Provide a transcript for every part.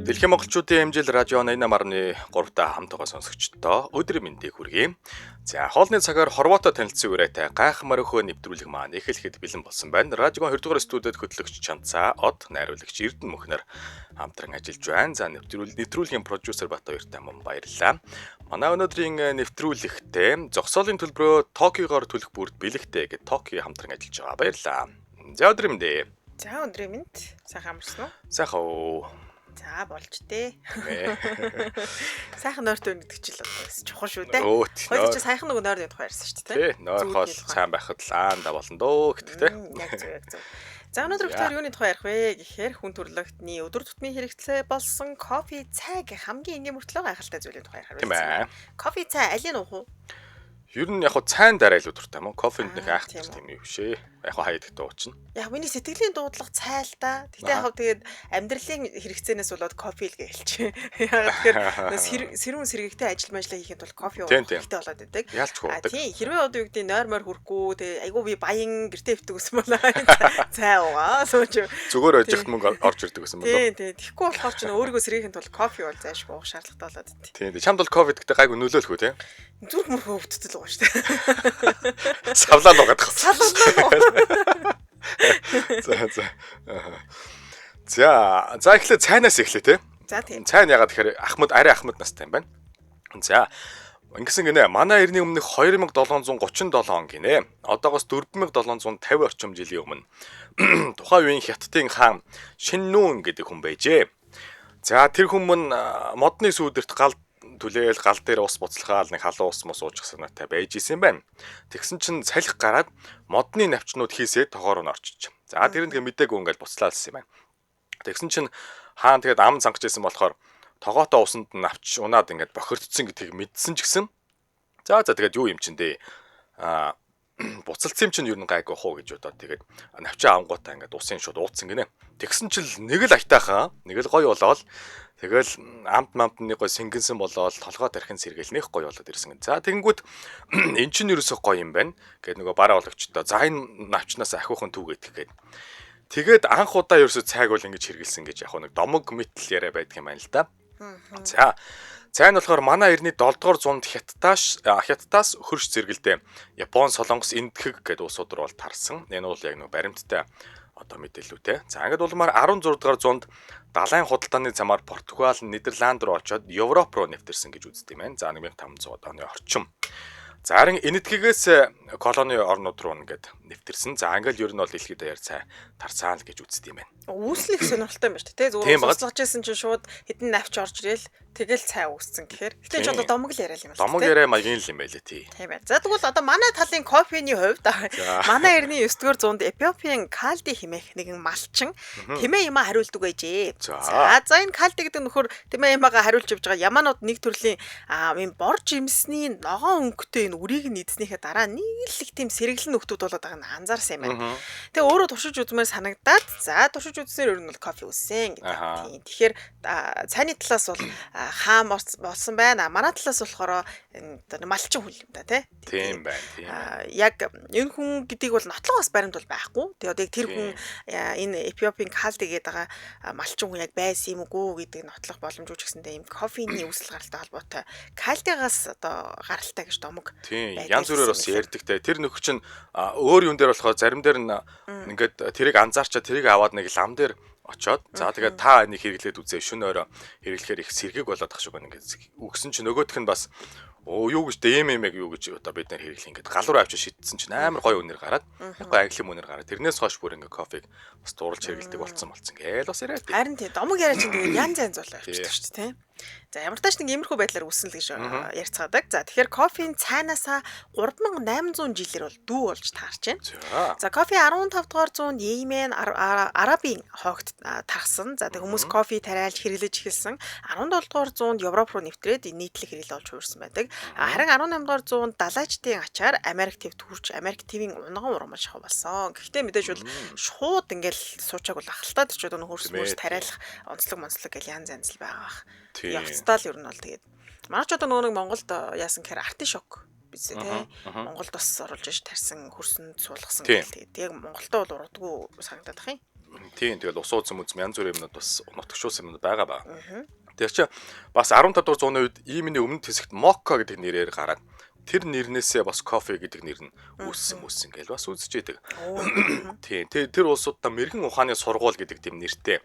Дэлхийн монголчуудын амжил радио 88.3-та хамт байгаа сонсогчдоо өдрийн мэндийг хүргэе. За, хоолны цагаар Хорваттой танилцсан үрээтэй гайхмаар өхөө нэвтрүүлэг маань эхлэхэд бэлэн болсон байна. Радиогийн 20 дугаар студид хөтлөгч Чанцаа, од найруулагч Эрдэнэ мөхнөр хамтран ажиллаж байна. За, нэвтрүүлгийн продюсер Бат хоёртай мөн баярлалаа. Манай өнөөдрийн нэвтрүүлэгтээ зогсоолын төлбөрөө Токиогоор төлөх бүрд бэлэгтэй гэд Токио хамтран ажиллаж байгаа. Баярлалаа. За, өдрийн мэнд. За, өдрийн мэнд. Сайхан амарсан уу? Сайхан уу. За, болж дээ. Сайхан нойртой байна гэдэг чинь л одоо бас чухал шүү дээ. Хоёул чи саяхан нөгөө нойрны тухай ярьсан шүү дээ. Тий, нойр хоол сайн байхад л аанда болно дөө гэдэг те. Яг зөв, яг зөв. За, өнөөдөр бид юуны тухай ярих вэ гэхээр хүн төрлөختний өдөр тутмын хэрэгцээ болсон кофе, цайг хамгийн энгийн мөртлөө гайхалтай зүйлийн тухай ярих байна. Кофе, цай алийг уух уу? Ер нь яг хуу цайн дараа илүү дуртай юм уу? Кофенд нэг айхтар тийм юм биш ээ. Яг хуу хаяад уучна. Яг миний сэтгэлийн дуудлага цай л да. Гэтэ яг тэгээд амьдралын хэрэгцээнээс болоод кофе л гэлч. Яг тэгэхээр сэрүүн сэргийгтэй ажил мажлаа хийхэд бол кофе уух хэрэгтэй болоод байдаг. А тийм, хэрвээ одоо юу гэдэг нойр морь хүрхгүй тэгээ айгүй би баян гэртээ өвтөг гэсэн болоо цай уугаа сууж. Зүгээр байж хат мөнгө орж ирдэг гэсэн болоо. Тийм тийм. Тэгэхгүй болохоор ч өөрийгөө сэргээхэд бол кофе бол зайшгүй уух шаардлагатай болоод байдаг. Тийм. Чамд бол кофе гэдэг гайгүй нөлөөлөх үү те? Зүрх мөрхөө өвддөг л байгаа шүү дээ. Савлаа нугаад. Савлаа. За за. За, за эхлээ цайнаас эхлэе те. За тийм. Цайн ягаад тэгэхээр Ахмад арай Ахмад настай юм байна. За, ингэсэн гинэ. Манай эртний өмнөх 2737 он гинэ. Одоогоос 4750 орчим жилийн өмнө тухайн үеийн Хятадын хаан Шиннүүн гэдэг хүн байжээ. За, тэр хүн мөн модны сүүдэрт гал түлээл гал дээр ус буцалгаал нэг халуун ус мус уучих санаатай байж исэн байна. Тэгсэн чинь салхи гараад модны навчнууд хийсээ тогоор нь орчиж. За, тэр нь тэгээ мдээгүй ингээл буцлаалсан юм байна. Тэгсэн чинь хаан тэгээд ам цангаж исэн болохоор тогоотой усанд навч унаад ингээд бохирдсон гэдгийг мэдсэн ч гэсэн за за тэгээд юу юм чин дээ. Аа, буцалцсан юм чинь ер нь гайгүй хуу гэж бодоод тэгээд навчаа авангуудаа ингээд усын шууд ууцсан гинэ. Тэгсэн чил нэг л айтаахан, нэг л гоё болоод тэгэл амт мамтны гой сэнгэнсэн болоод толгой тархин сэргээл нэх гоё болоод ирсэн. За, тэгэнгүүт эн чинь ерөөсөө гоё юм байна гэд нөгөө бараа ологчдоо за энэ навчнаас ахиухан түүгээд гээд тэгээд анх удаа ерөөсөө цайг бол ингэж хэрэгэлсэн гэж яг нэг домог мэтэл яриа байдаг юм байна л да. За, цай нь болохоор манай эртний 7 дугаар зуунд Хятадаас хөрш зэрэгэлдээ Япон, Солонгос, Эндхэг гэдэг улсууд руу бол тарсан. Энэ бол яг нэг баримттай одоо мэдээлүүтэй. За, ингээд улмаар 16 дугаар зуунд далайн худалдааны замаар Португал, Нидерланд руу очоод Европ руу нэвтэрсэн гэж үздэг юм байна. За, 1500 оны орчим. За, харин Энэтхэгээс колони орнууд руу ингээд нэвтэрсэн. За, ингээд ер нь бол дэлхийд даяар цай тарсан л гэж үздэг юм байна. Үүсэл их сонирхолтой юм байна шүү дээ. Зүгээр суслаж байсан чинь шууд хэдэн навч орж ирээл тэгэл цай үүссэн гэхээр. Гэтэ ч одоо домог л яриа л юм байна. Домог яриа маягийн л юм байлээ тий. Тийм байна. За, тэгвэл одоо манай талын кофений хувьд манай эртний 9 дугаар зуунд Эфиопийн Калди хэмээх нэгэн малчин тэмээ юмаа хариулдаг байжээ. За за энэ Калди гэдэг нөхөр тэмээ юмаагаа хариулж явж байгаа ямаанууд нэг төрлийн юм бор жимсний ногоон өнгөтэй энэ үрийг нь эзнийхээ дараа нэг л их тийм сэргэлэн нөхдүүд болоод байгаа нь анзаарсан юм байна. Тэгээ өөрөө туршиж үзмээр санагдаад за туршиж үзснээр ер нь бол кофе үүссэн гэдэг. Тийм. Тэгэхээр цайны талаас бол хаан болсон байна. Манай талаас болохоор энэ малчин хүн юм да тий. Тийм байна. Тийм. Яг энэ хүн гэдгийг бол нотлогоос баримт бол байхгүй. Тэгээ одоо яг тэр хүн энэ Эфиопийн Калди гэдэг байгаа малчин хүн яг байсан юм үгүй гэдэг нотлох боломжгүй ч гэсэндээ ийм кофений үүсэл гаралтай холбоотой Калдигаас одоо гаралтай гэж домог. Тийм. Янз бүрээр бас ярьдаг те. Тэр нөхөр чинь өөр юм дээр болохоор зарим дээр нь ингээд тэрийг анзаарчаа тэрийг аваад нэг лам дээр очоод за тэгээд та энийг хэрэглээд үзээ шөнө орой хэрэглэхээр их сэргийг болоод ах шиг байна ингээд үгсэн чинь нөгөөх нь бас оо юу гэж ийм юм яг юу гэж одоо бид нар хэрэглэх ингээд гал руу авчиж шидсэн чинь амар гоё үнэр гараад яг гоё англи үнэр гараад тэрнээс хойш бүр ингээд кофег бас дурлж хэрэглэдэг болцсон гээл бас яриад. Харин тий домог яриа чинь тэгээд янз янз болоо явчихдаг шүү дээ тий. За, ямар тач нэг иймэрхүү байдлаар үүссэн л гэж ярьцгаадаг. За, тэгэхээр кофеийн цайнаасаа 3800 жилээр бол дүү болж таарч байна. За, кофе 15 дугаар зуунд Йемен, Арабын хойгт тархсан. За, тэг хүмүүс кофе тариалж хэрэглэж эхэлсэн. 17 дугаар зуунд Европ руу нэвтрээд нийтлэг хэрэглээ болж хувирсан байдаг. Харин 18 дугаар зуунд далайчдын ачаар Америк төв төрж Америк төвийн унган урмал шахав болсон. Гэхдээ мэдээж бол шууд ингээл суучааг бол ахaltaад ч одоо хөрс мөрс тариалах онцлог монцлог гэл янз янз л байгаа бах. Явцдаа л ер нь бол тэгээд манай ч одоо нөгөө нэг Монголд яасан гэхээр артишок биз дээ тий. Монголд бас оруулж иж тарьсан хөрсөнд суулгасан гэл тэгээд яг Монголдо бол урдгүй санагдаад ах юм. Тийм, тэгэл ус ууц мүц янз бүрийн юмнууд бас нутагшуулсан юмнууд байгаа ба. Тэр чинь бас 15 дугаар зууны үед иймний өмнөд хэсэгт мокка гэдэг нэрээр гараад тэр нэрнээсээ бас кофе гэдэг нэр нь үүссэн мүссэн гэж бас үзэж идэг. Тийм, тэр улсуудаа мэрэгэн ухааны сургууль гэдэг тийм нэртэй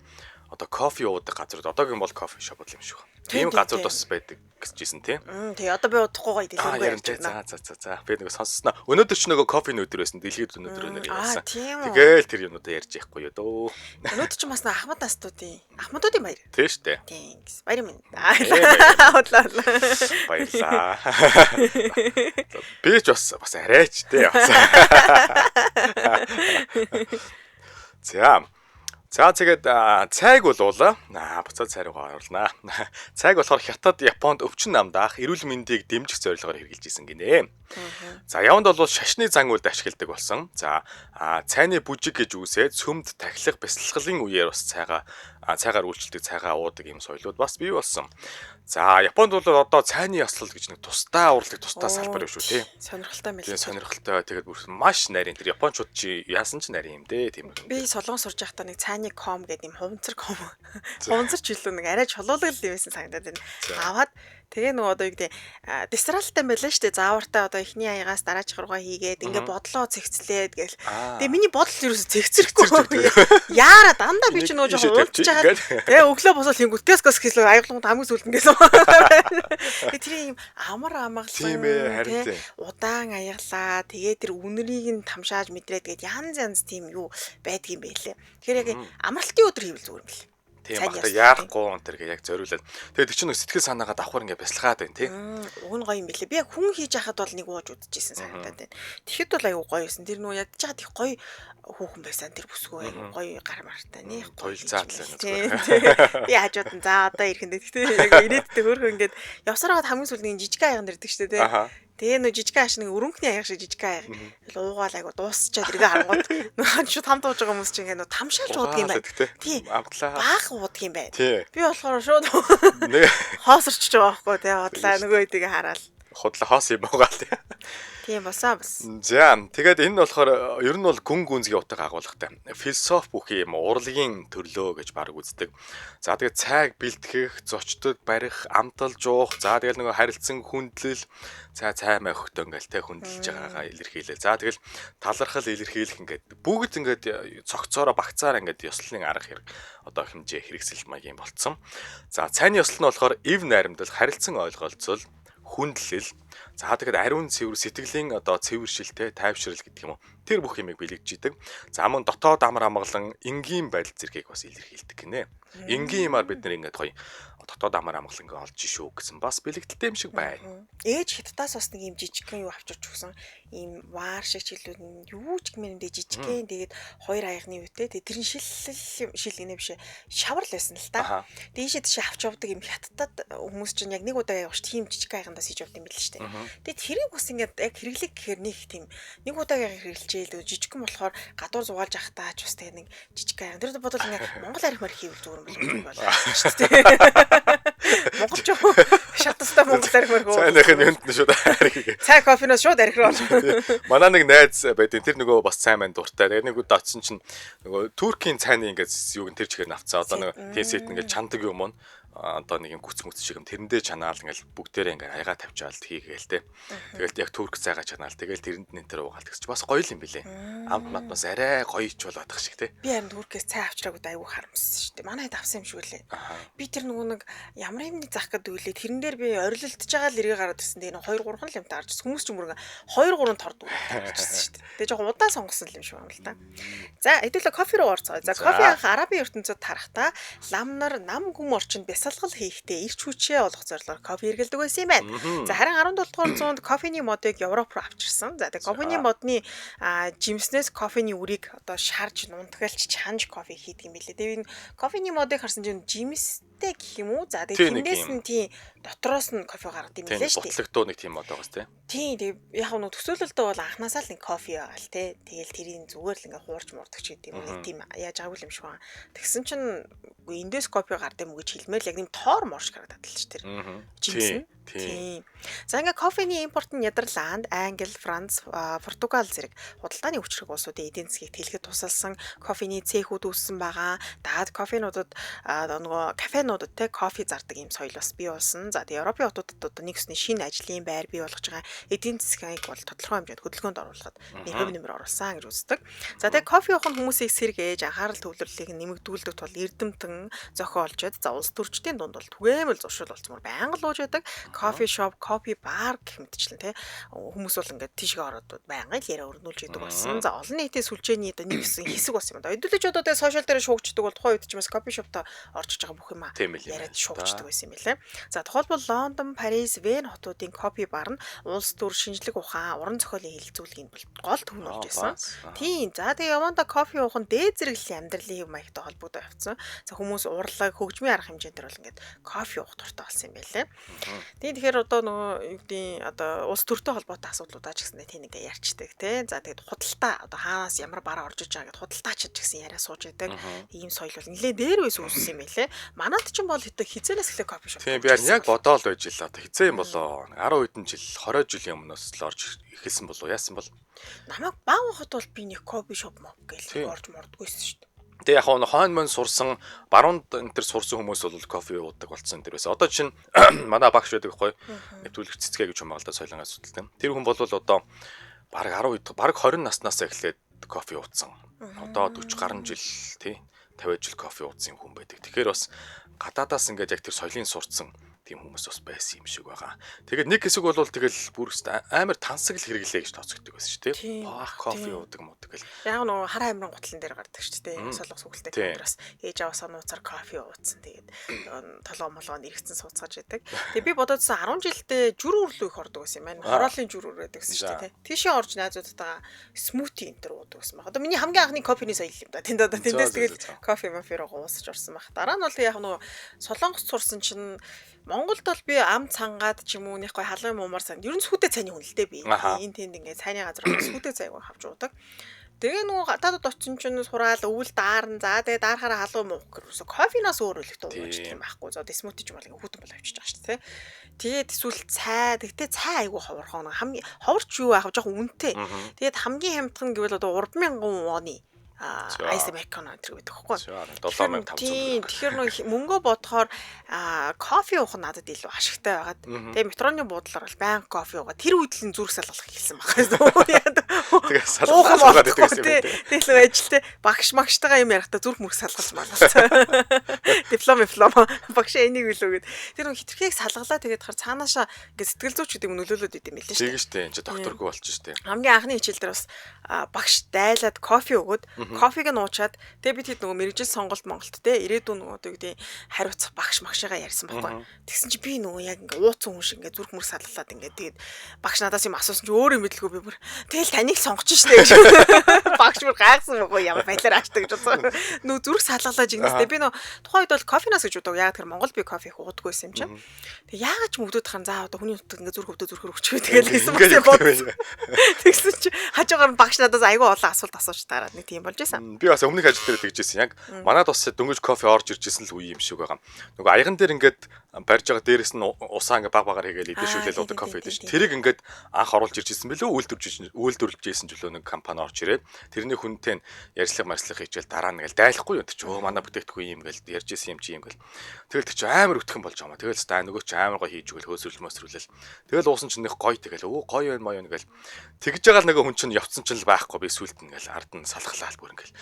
одоо кофе уудаг газрууд одоогийн бол кофе шоп юм шиг. Тийм газрууд бас байдаг гэжсэн тийм. Тий, одоо би удахгүй гоё дэлгэрэнгүй ярьж байна. За. Би нэг сонссноо. Өнөөдөр ч нөгөө кофений өдөр байсан. Дэлхийд өнөөдөр өнөр явсан. Тэгээл тэр юмнуудаа ярьж яахгүй юу дөө. Өнөөдөр ч бас ахмад настуудын баяр. Тийм штэ. Тийм. Баяр минь. Худлаа. Баярлаа. Би ч бас арайч тий. За. За тэгээд цайг болвол буцаад цай руугаа оруулнаа. Цайг болохоор Хятад, Японд өвчин намдаах, эрүүл мэндийг дэмжих зорилгоор хэрэглэж исэн гинэ. За яванд бол шашны зан үйлд ашигладаг болсон. За цайны бүжиг гэж үүсээд сүмд тахилах, бясалгалын үеэр бас цайгаар үйлчилдэг, цайгаа уудаг юм соёлууд бас бий болсон. За Японд бол одоо цайны ёслол гэж нэг тусдаа урлаг, тусдаа салбар юм шүү тий. Сонирхолтой мэл. Тийм, сонирхолтой. Тэгээд бүр маш нарийн тэр японочууд чи яасан ч нарийн юм дээ тийм үү. Би солонгос сурж байхдаа нэг цайны ком гэдэг юм хуванцар ком. Хуванцар ч илүү нэг арай чулуудаг л юм байсан санагдаад байна. Аваад тэгээ нөгөө одоо юу гэдэг дистралтай байлаа шүү дээ. Заавартай одоо эхний аягаас дараачих руугаа хийгээд ингээ бодлоо цэгцлээд гээл. Тэгээ миний бодол ерөөсө цэгцрэхгүй. Яараа дандаа би чи нөгөө жоохон унтж байгаа. Тэгээ өглөө босоод хингүүл тест гос хийлээ аяглангууд хамгийн сүүлд ингээсэн. Тэгээ тэр юм амар амгалан тий удаан аяглаа. Тэгээ тэр үнэрийг нь тамшааж мэдрээд тэгээд янз янз тийм юу байдгийм байлээ. Тэгэхээр яг амралтын өдөр хийвэл зүгээр юм бэл. Тийм багта яарахгүй энэ төр яг зориулаад. Тэгээд тэр чинь сэтгэл санаагаа давхар ингээ бясалгаад байна тий. Уг нь гоё юм билээ. Би яг хүн хийж хахад бол нэг ууж үзчихсэн санагдаад байна. Тэгэхэд бол аюу гоё байсан. Тэр нүү ядж хаад их гоё хүүхэн байсан. Тэр бүсгүй аюу гоё гар мартай нэх гоё задлаа зүгээр. Би хажууд нь за одоо ирэхэндээ тэгтээ яг ирээдтэй хөөрхөн ингээд явсараад хамгийн сүүлд нэг жижиг аяга нэрдэг штэ тий. Тэгээ нөө жижиг ааш нэг өрөнгөний аяга шиг жижиг аяга. Тэгэл уугаал айгу дуусчаад эргээ харангууд нөө шууд хамт ууж байгаа хүмүүс чинь ингээ нөө тамшаалж уудаг юм байна. Тий. Баах уудаг юм байна. Би болохоор шууд хоосорчж байгаа байхгүй тий. Худлаа нөгөө хэдийг хараал. Худлаа хоос юм уугаал тий. Тийм босаа бас. За тэгээд энэ нь болохоор ер нь бол гүн гүнзгий утга агуулгатай. Философи бүхий юм урлагийн төрлөө гэж баг үздэг. За тэгээд цайг бэлтгэх, зочдод барих, амталж уух, за тэгэл нөгөө харилцан хүндлэл, цай май хөхтөө ингээл те хүндэлж байгаагаа илэрхийлэл. За тэгэл талархал илэрхийлэх ингээд бүгд ингээд цогцоороо багцаар ингээд ёслолын арга хэрэг одоо хэмжээ хэрэгсэл маягийн болцсон. За цайны ёслол нь болохоор эв найрамдал, харилцан ойлголцол, хүндлэл, за тэгэхэд ариун цэвэр, сэтгэлийн одоо цэвэршилтэй тайвшрал гэдэг юм уу. Тэр бүх юмыг бэлэгдэж идэг. За мөн дотоод амар амгалан, энгийн байдал зэргийг бас илэрхийлдэг гинэ. Энгийн юмар бид нэр ингээд гоё дотоод амар амгалан олж шүү гэсэн бас бэлэгдэлтэй юм шиг байна. Ээж хятадаас бас нэг юм жижигхэн юу авчирч өгсөн. Ийм ваар шиг чиглүүд юу ч гэмээр юм жижигхэн. Тэгээд хоёр аягны үедээ тэгээд тэр нь шил гинэ биш шавар л байсан л та. Дийшээ тийшээ авч явдаг юм хятадд хүмүүс чинь яг нэг удаа явж тийм жижиг аягандаас хийж явд юм бил л штэ. Тэгээд тэрийг бас ингээд яг хэрэглэх гэхээр нэг тийм нэг удаагийн хэрэглэжээл жижигхэн болохоор гадуур зугаалж ахтаа ч бас тэгээд нэг жижиг аяг. Тэр бодвол ингээд Монгол арх марх хийвэл зүгээр юм болов шүү дээ. Монголч шатастай Монгол арх марх. Цайных нь юунд нь шууд арх хийгээ. Цай кофеноос шууд арх руу орно. Манай нэг найз байдیں۔ Тэр нөгөө бас цай маань дуртай. Тэгээд нэг удаа очсон чинь нөгөө Туркийн цайны ингээд юуг нь тэр чигээр навцаа. Одоо нэг тийм сет ингээд чандаг юм уу? Одоо нэг юм гүц мүц шиг юм тэрэндээ чанаал ингээл бүгдээрээ ингээ аяга тавьчаал хийгээл те. Тэгэл яг турк цайгаа чанаал тэгэл тэрэнд нь тэр уугаал тэгсч бас гоё л юм билээ. Амт мат бас арай гоё ч болоод ах шиг те. Би харин туркээс цай авчраагүй айгүй харамссан шүү дээ. Манай хэд авсан юм шиг үлээ. Би тэр нөгөө нэг ямар юмны зах гэдэг үлээ тэрэн дээр би орилолдож байгаа л эргээ гараад ирсэн. Тэгээ 2 3 л юмтай гарч ирсэн. Хүмүүс ч юм бүр ингээ 2 3 торд гарч ирсэн шүү дээ. Тэгээ жоохон удаан сонгосон юм шиг байна л та. За хэдүүлээ кофе руу орцгоё. За кофе анх Арабын ертөнцид тарахдаа лам нар нам гүм орчинд бясалгал хийхдээ ирч хүчээ олох зорилгоор кофе хэрэглэдэг байсан юм байна. За харин 17 дугаар зуунд кофений модыг Европ руу авчирсан. За тэгээ кофений модны жимснээс кофений үрийг одоо шарж нунтгалж чанж кофе хийдэг юм билээ. Тэгээ энэ кофений модыг харсан чинь жимстэй гэх юм уу? За тэгээ тэрнээс нь тийм дотроос нь кофе гаргадаг юм билээ шүү дээ. Бутлагдуу нэг тийм мод байгаас тий. Тийм тэгээ яг нь төсөөлөлтөө бол анханасаа л нэг кофе байгаа л тий. Тэгээл тэрийн зүгээр л ингээ хуурч мурдаг ч гэдэг юм нэг тийм яаж байгаагүй юм шиг байна. Тэгсэн чинь эндээс кофе гард юм уу гэж хэлмээр л яг нэг тоор морш харагдаад л ш тэр. Жимс нь. Тийм. За ингээ кофений импорт нь Нидерланд, Англи, Франц, Португал зэрэг худалдааны хүчирхэг улсуудын эдийн засгийг тэлэхэд тусалсан кофений цехүүд үүссэн байгаа. Даад кофенуудад нөгөө кафенуудад те кофе зардаг ийм соёл бас бий болсон. За тэгээ Европын хотуудад одоо нэг өсний шинэ ажлын байр бий болгож байгаа эдийн засгийг бол тодорхой хэмжээнд хөдөлгөөнд оруулахад нэг хувь нэмэр оруулсан гэж үздэг. За тэгээ кофе уух нь хүмүүсийг сэргээж анхаарал төвлөрлийг нэмэгдүүлдэг тул эрдэмтэн зохиолжид за улс төрчдийн дунд бол түгээмэл зуршил болсон байнга л ууж байдаг. Кофе шоп, кофе бар гэх мэтчлэн тий хүмүүс бол ингээд тийшээ ороод байнга л яриа өрнүүлж идэг болсон. За олон нийтийн сүлжээний одоо нэг хэсэг хэсэг болсон юм да. Хэдүүлээ ч одоо тэгээ сошиал дээр шуугчдаг бол тухайн үед ч бас кофе шоптой орж иж байгаа бүх юм яриад шуугчдаг байсан юм билээ. За тухайлбал Лондон, Парис, Вен хотуудын кофе бар нь улс төр шинжлэх ухаан, уран зохиолын хэлэлцүүлгийн бол гол төв нь болж исэн. Тийм. За тэгээ явандаа кофе уух нь дээд зэрэглэлийн амьдралын хэв маягтай холбогдоо явцсан. За хүмүүс урлаг, хөгжмийн арга хэмжээнд төр бол ингээд кофе уух дуртай болсон юм байлээ. Тийм, тэгэхээр одоо нөгөө юу гэдгийг одоо улс төртэй холбоотой асуудлуудаа ч гэсэндээ тийм ингээ ярьчдаг тий. За тэгээд худалдаа одоо хаанаас ямар бараа орж иж байгаа гэдээ худалдаачид ч гэсэн яриа сууж байдаг. Ийм соёл бол нэлээд дээр үес үүссэн юм байлээ. Манад ч юм бол хизээнээс эхлэх кофе шоп. Тийм, би яг бодоол байж л одоо хизээ юм болоо 10 хэдэн жил 20 жилийн өмнөөс л орж эхэлсэн болов яасан бол. Намайг баг хот бол би нэг кофе шоп моб гээл орж мордгүйсэн шүү дээ. Тэгээ яг хоо хойно мөн сурсан баруунд энэ төр сурсан хүмүүс бол кофе уудаг болсон энэ төр байсан. Одоо чинь манай багш байдаг байхгүй нэвтрүүлэгч цэцгээ гэж юм аа л да соёлын асуудалтай. Тэр хүн бол одоо бараг 10 бараг 20 наснаас эхлээд кофе ууцсан. Одоо 40 гаруй жил тий 50 жил кофе ууцсан хүн байдаг. Тэгэхээр бас гадаадаас ингээд яг тэр соёлын сурцсан тийм хүмүүс бас байсан юм шиг байгаа. Тэгээд нэг хэсэг бол тэгэл бүр амар тансаг л хэрэглээ гэж тооцогддог байсан шүү дээ. Баах кофе уудаг муудаг гэл. Яг нөгөө хар амиран гутлан дээр гардаг шүү дээ. Солонгос хүүхэлтэй тэр бас ээж аваасаа нууцаар кофе ууцсан. Тэгээд толгоо молгоонд эргэцэн сууцгааж байдаг. Тэгээд би бодоодсан 10 жилдээ жүр үрлүү их ордог байсан юм байна. Хороолын жүр үрээд гэсэн шүү дээ. Тийшээ орж найзуудтайгаа смути энэ төр уудаг байсан баг. Одоо миний хамгийн анхны кофений соёл юм да. Тэнд одоо тэндээс тэгэл кофе мафи руу уусаж орсон баг. Дараа нь бол яг нөгөө Солонгост сурсан чинь Монголд бол би ам цангаад ч юм уу нэг гой халуун муумар сан. Ер нь сүйдэ цайны хүн л дээ би. Энэ тэнд ингээ цайны газар сүйдэ цайг авч уудаг. Тэгээ нөгөө гадаадд очсон чинь сураал өвөл даарн. За тэгээ даарахаараа халуун муух гэхэрсэн кофеноос өөр их дууж юм байхгүй. За смути ч юм бол ингээ хүүтэн бол авчиж байгаа шүү дээ. Тэгээд эсвэл цай. Тэгтээ цай айгүй ховорхон. Хамгийн ховорч юу яах вэ? Жохон үнэтэй. Тэгээд хамгийн хямдхан гэвэл одоо 3000 воны Ice Americano энэ гэдэг байхгүй. 7500. Тийм. Тэгэхээр нөх мөнгө бодохоор кофе уух нь надад илүү ашигтай байгаад. Тэгээ метроны буудлаар бол байнга кофе уугаа. Тэр үед л зүрх салгалах эхэлсэн байна. Тэгээ салгалаад байдаг гэсэн юм. Тэгэл ажилтай багш магштайгаа юм ярихдаа зүрх мөрх салгалж малгалцсан. Диплом багш энийг билүү гэд. Тэр нөх хитрхийг салгалаа тэгээд хар цаанаашаа ингээ сэтгэл зүйч гэдэг юм нөлөөлөд идэм билээ шүү дээ. Тийм шүү дээ. Энд чи докторгүй болчих шүү дээ. Хамгийн анхны хичээл дээр бас багш дайлаад кофе өгөөд кофег нь уучаад тэгээ би тэд нөгөө мэргэжил сонголт Монголд те ирээдүйн нөгөө одоо гэдэг хариуцах багш магшигаа ярьсан байхгүй. Тэгсэн чи би нөгөө яг ингээ ууцсан хүн шиг ингээ зүрх мөр салгалаад ингээ тэгээд багш надаас юм асуусан чи өөр юм мэдлгүй би бүр тэгэл таныг сонгоч штэ гэж. Багш бүр гайхсан байхгүй ямар баялаар ааштай гэж бодсон. Нөгөө зүрх салгалаа жигнэстэй би нөгөө тухайн үед бол кофенаас гэж удаг. Яг тэр Монгол би кофе их уудаггүй байсан юм чинь. Тэг яагаад ч мөгдөд хан за одоо хүний нутагт ингээ зүрх өвдөө зүрхөр өгч тэгэл хийсэн болсон. Тэгсэн чи хажуугаар нь багш надаас айгүй олон асуулт асууж таарад нэг тийм болж исэн. Би бас өмнөх ажил дээр тэгж ирсэн. Яг манад бас дөнгөж кофе орж ирж исэн л үе юм шиг байгаа. Нөгөө аяган дээр ингээд барьж байгаа дээрээс нь усаа ингээд баг багаар хийгээл идэшүүлэл удаг кофе гэдэг чинь. Тэрийг ингээд анх оруулж ирж исэн билүү үйлдвэрлэж исэн ч үлээ нэг компани орж ирээд тэрний хүнтэй ярьцлага марцлага хийчихэл дараа нь ингээл дайлахгүй юу. Тэр чи өө манай бүтээгдэхүүн юм гээл ярьж исэн юм чи юм гээл. Тэгэл тэр чи амар өтгөн болж байгаа юм. Тэгэл та нөгөө чи амар гой хийж өгөл хөөсрөл мөсрүүлэл. Тэгэл уусан чинь нэг гой тэгэл өө гоё юм моён гээл. Тэгж байгаа л нөгөө хүн чинь явцсан чинь л байхгүй би сүлд нь ингээл ард нь салхлаа бүр ингээл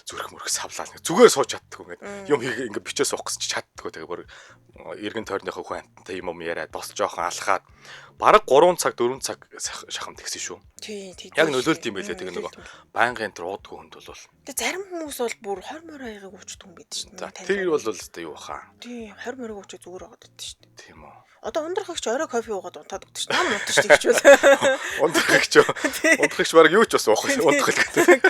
зүрх мөрх савлаа зүгээр сууж чаддаггүй ингээд юм хийгээ ингээд бичээ суух гэсэн чи чаддаггүй тэгээ бүр эргэн тойрныхоо хүн амттай юм яриад бос жоохон алхаад бараг 3 цаг 4 цаг шахам тэгсэн шүү. Тий, тий. Яг нөлөөлт юм байлээ тэгээ нөгөө байнгын энэ уудгүй хүнд бол. Тэгээ зарим хүмүүс бол бүр 20 морь аягийг уучдаг хүн байдаг шүү дээ. Тэр бол өстой юу хаа. Тий, 20 морийг уучаа зүгээр байгаад байдаг шүү дээ. Тийм үү. Одоо ундрахч орой кофе уугаад унтаад өгдөг шүү. Нам унтаж тэгчвэл. Ундрахч. Ундрахч баг юу ч бас уух унтах л гэдэг.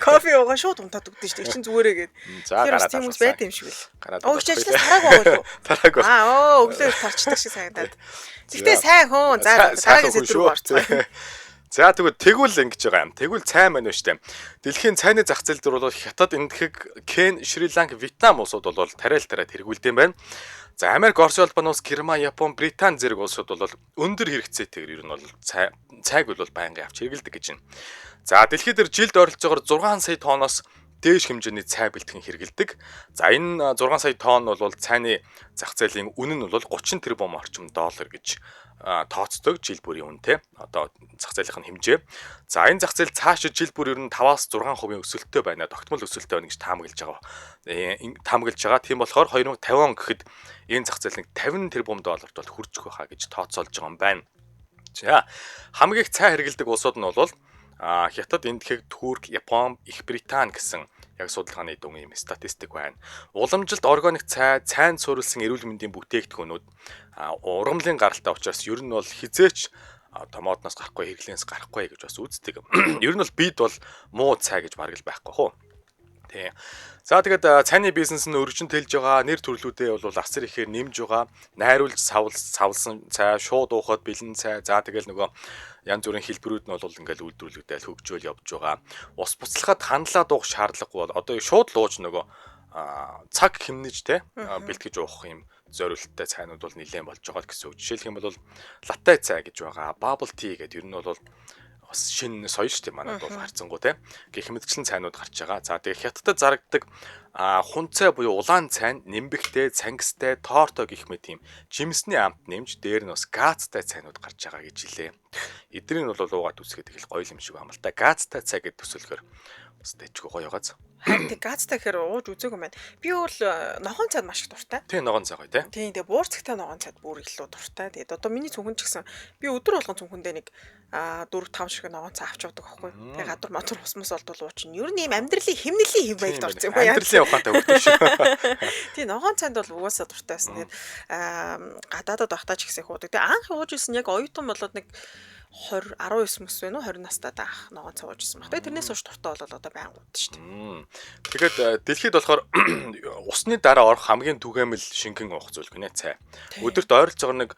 Кофе уугаа шууд унтаад өгдөг шүү. Чин зүгээрээ гээд. За гараад тийм хүмүүс байд юм шиг л. Өө чи ажлаас тараагүй байгаа юу? Тараагүй. Аа өглөө тарчдаг шиг санагдаад. Гэхдээ сайн хүн. За дараагийн сэдв рүү орцгоо. За тэгвэл ингэж байгаа юм. Тэгвэл цай маань байна штэ. Дэлхийн цайны зах зээл дээр бол Хятад, Энэтхэг, Кен, Шри Ланк, Вьетнам улсууд бол тариал тариад хэрэгүүлдэм байна. За Америк, Оросын холбооны улс, Герман, Япон, Британи зэрэг улсууд бол өндөр хэрэгцээтэйгээр ер нь бол цайг бол байнгын авч хэрэгэлдэг гэж байна. За дэлхийд дээр жилд ойролцоогоор 6 сая тонноос дээш хэмжээний цай бэлтгэн хэрэгэлдэг. За энэ 6 сая тонн бол цайны зах зээлийн үнэ нь бол 30 тэрбум орчим доллар гэж тооцдог жил бүрийн үнэтэй. Одоо зах зээлийнх нь хэмжээ. За энэ зах зээл цаашид жил бүр ер нь 5-аас 6% өсөлттэй байна. Тогтмол өсөлттэй байна гэж таамаглаж байгаа. Таамаглаж байгаа. Тийм болохоор 2050 он гэхэд энэ зах зээл нэг 50 тэрбум долларт бол хүрчих байхаа гэж тооцоолж байгаа юм байна. За хамгийн их цай хэрэгэлдэг улсууд нь бол Хятад, Энэтхэг, Турк, Япон, Их Британи гэсэн яг судалгааны дүн ийм статистик байна. Уламжилт органик цай, цайнд суурилсан эрүүл мэндийн бүтээгдэхүүнүүд ургамлын гаралтай учраас ер нь бол хизээч одоо модноос гарахгүй, хэрэглэнээс гарахгүй гэж бас үздэг. Ер нь бол бид бол муу цай гэж бараг л байхгүй хөө. Тий. За тэгээд цайны бизнес нь өргөжин тэлж байгаа, нэр төрлүүдээ бол асар ихээр нэмж байгаа. Найруулж савлсан цай, шууд уухад бэлэн цай. За тэгэл нөгөө янз бүрийн хэлбэрүүд нь бол ингээл үйлдвэрлэгдэл хөгжөөл явж байгаа. Ус буцалгаад хандлаад уух шаардлагагүй бол одоо шууд л ууж нөгөө цаг хэмнэж те бэлтгэж уух юм зориулттай цайнууд бол нэлээд болж байгаа л гэсэн үг. Жишээлх юм бол латте цай гэж байгаа, bubble tea гэдэг ер нь бол бас шинэ соёл шүү дээ манайд бол харьцангуй те. Гэх мэтчлэн цайнууд гарч байгаа. За тэгээ Хятадд зарагддаг хунцай буюу улаан цай нь нэмбэгтэй, цангистай, торто гэх мэт тийм жимсний амт нэмж дээр нь бас газтай цайнууд гарч байгаа гэж хэлээ. Эднийг нь бол уугаад үсгээд их л гоё юм шиг байна л та. Газтай цай гэд төсөөлөхөр бас дэжгүй гоё байгааз. Харин тэг газтай гэхээр ууж үзээгүй юм байна. Би бол ногоон цайд маш их дуртай. Тийм ногоон цай гоё те. Тийм тэгээ буур цагтай ногоон цайд бүр илүү дуртай. Тэгээд одоо миний цүнхэн ч гэсэн би өдөр болгон цүнхэндээ нэг 4 5 шиг ногоон цай авч явдаг байхгүй. Тэгээ гадуур модор ус мус олдвол уучин. Ер нь ийм амьдралын хэмнэлийн хэв маягт орсон юм байна. Амьдралын ухаантай хөгжиж шүү. Тийм ногоон цайнд бол угаасаа дуртай байсан. Тэгээд гадаадад байхдаа ч гэсэн их уудаг. Тэгээ анх ууж исэн яг оюутан болоод нэг 20 19 мөс байна уу 20 настай анх ногоон цай ууж исэн баг. Тэгээ тэрнээс хойш дуртай болол одоо байнга уудаг шүү дээ. Тэгээд дэлхийд болохоор усны дараа орох хамгийн түгээмэл шингэн уух зүйл гинэ цай. Өдөрт ойролцоогоор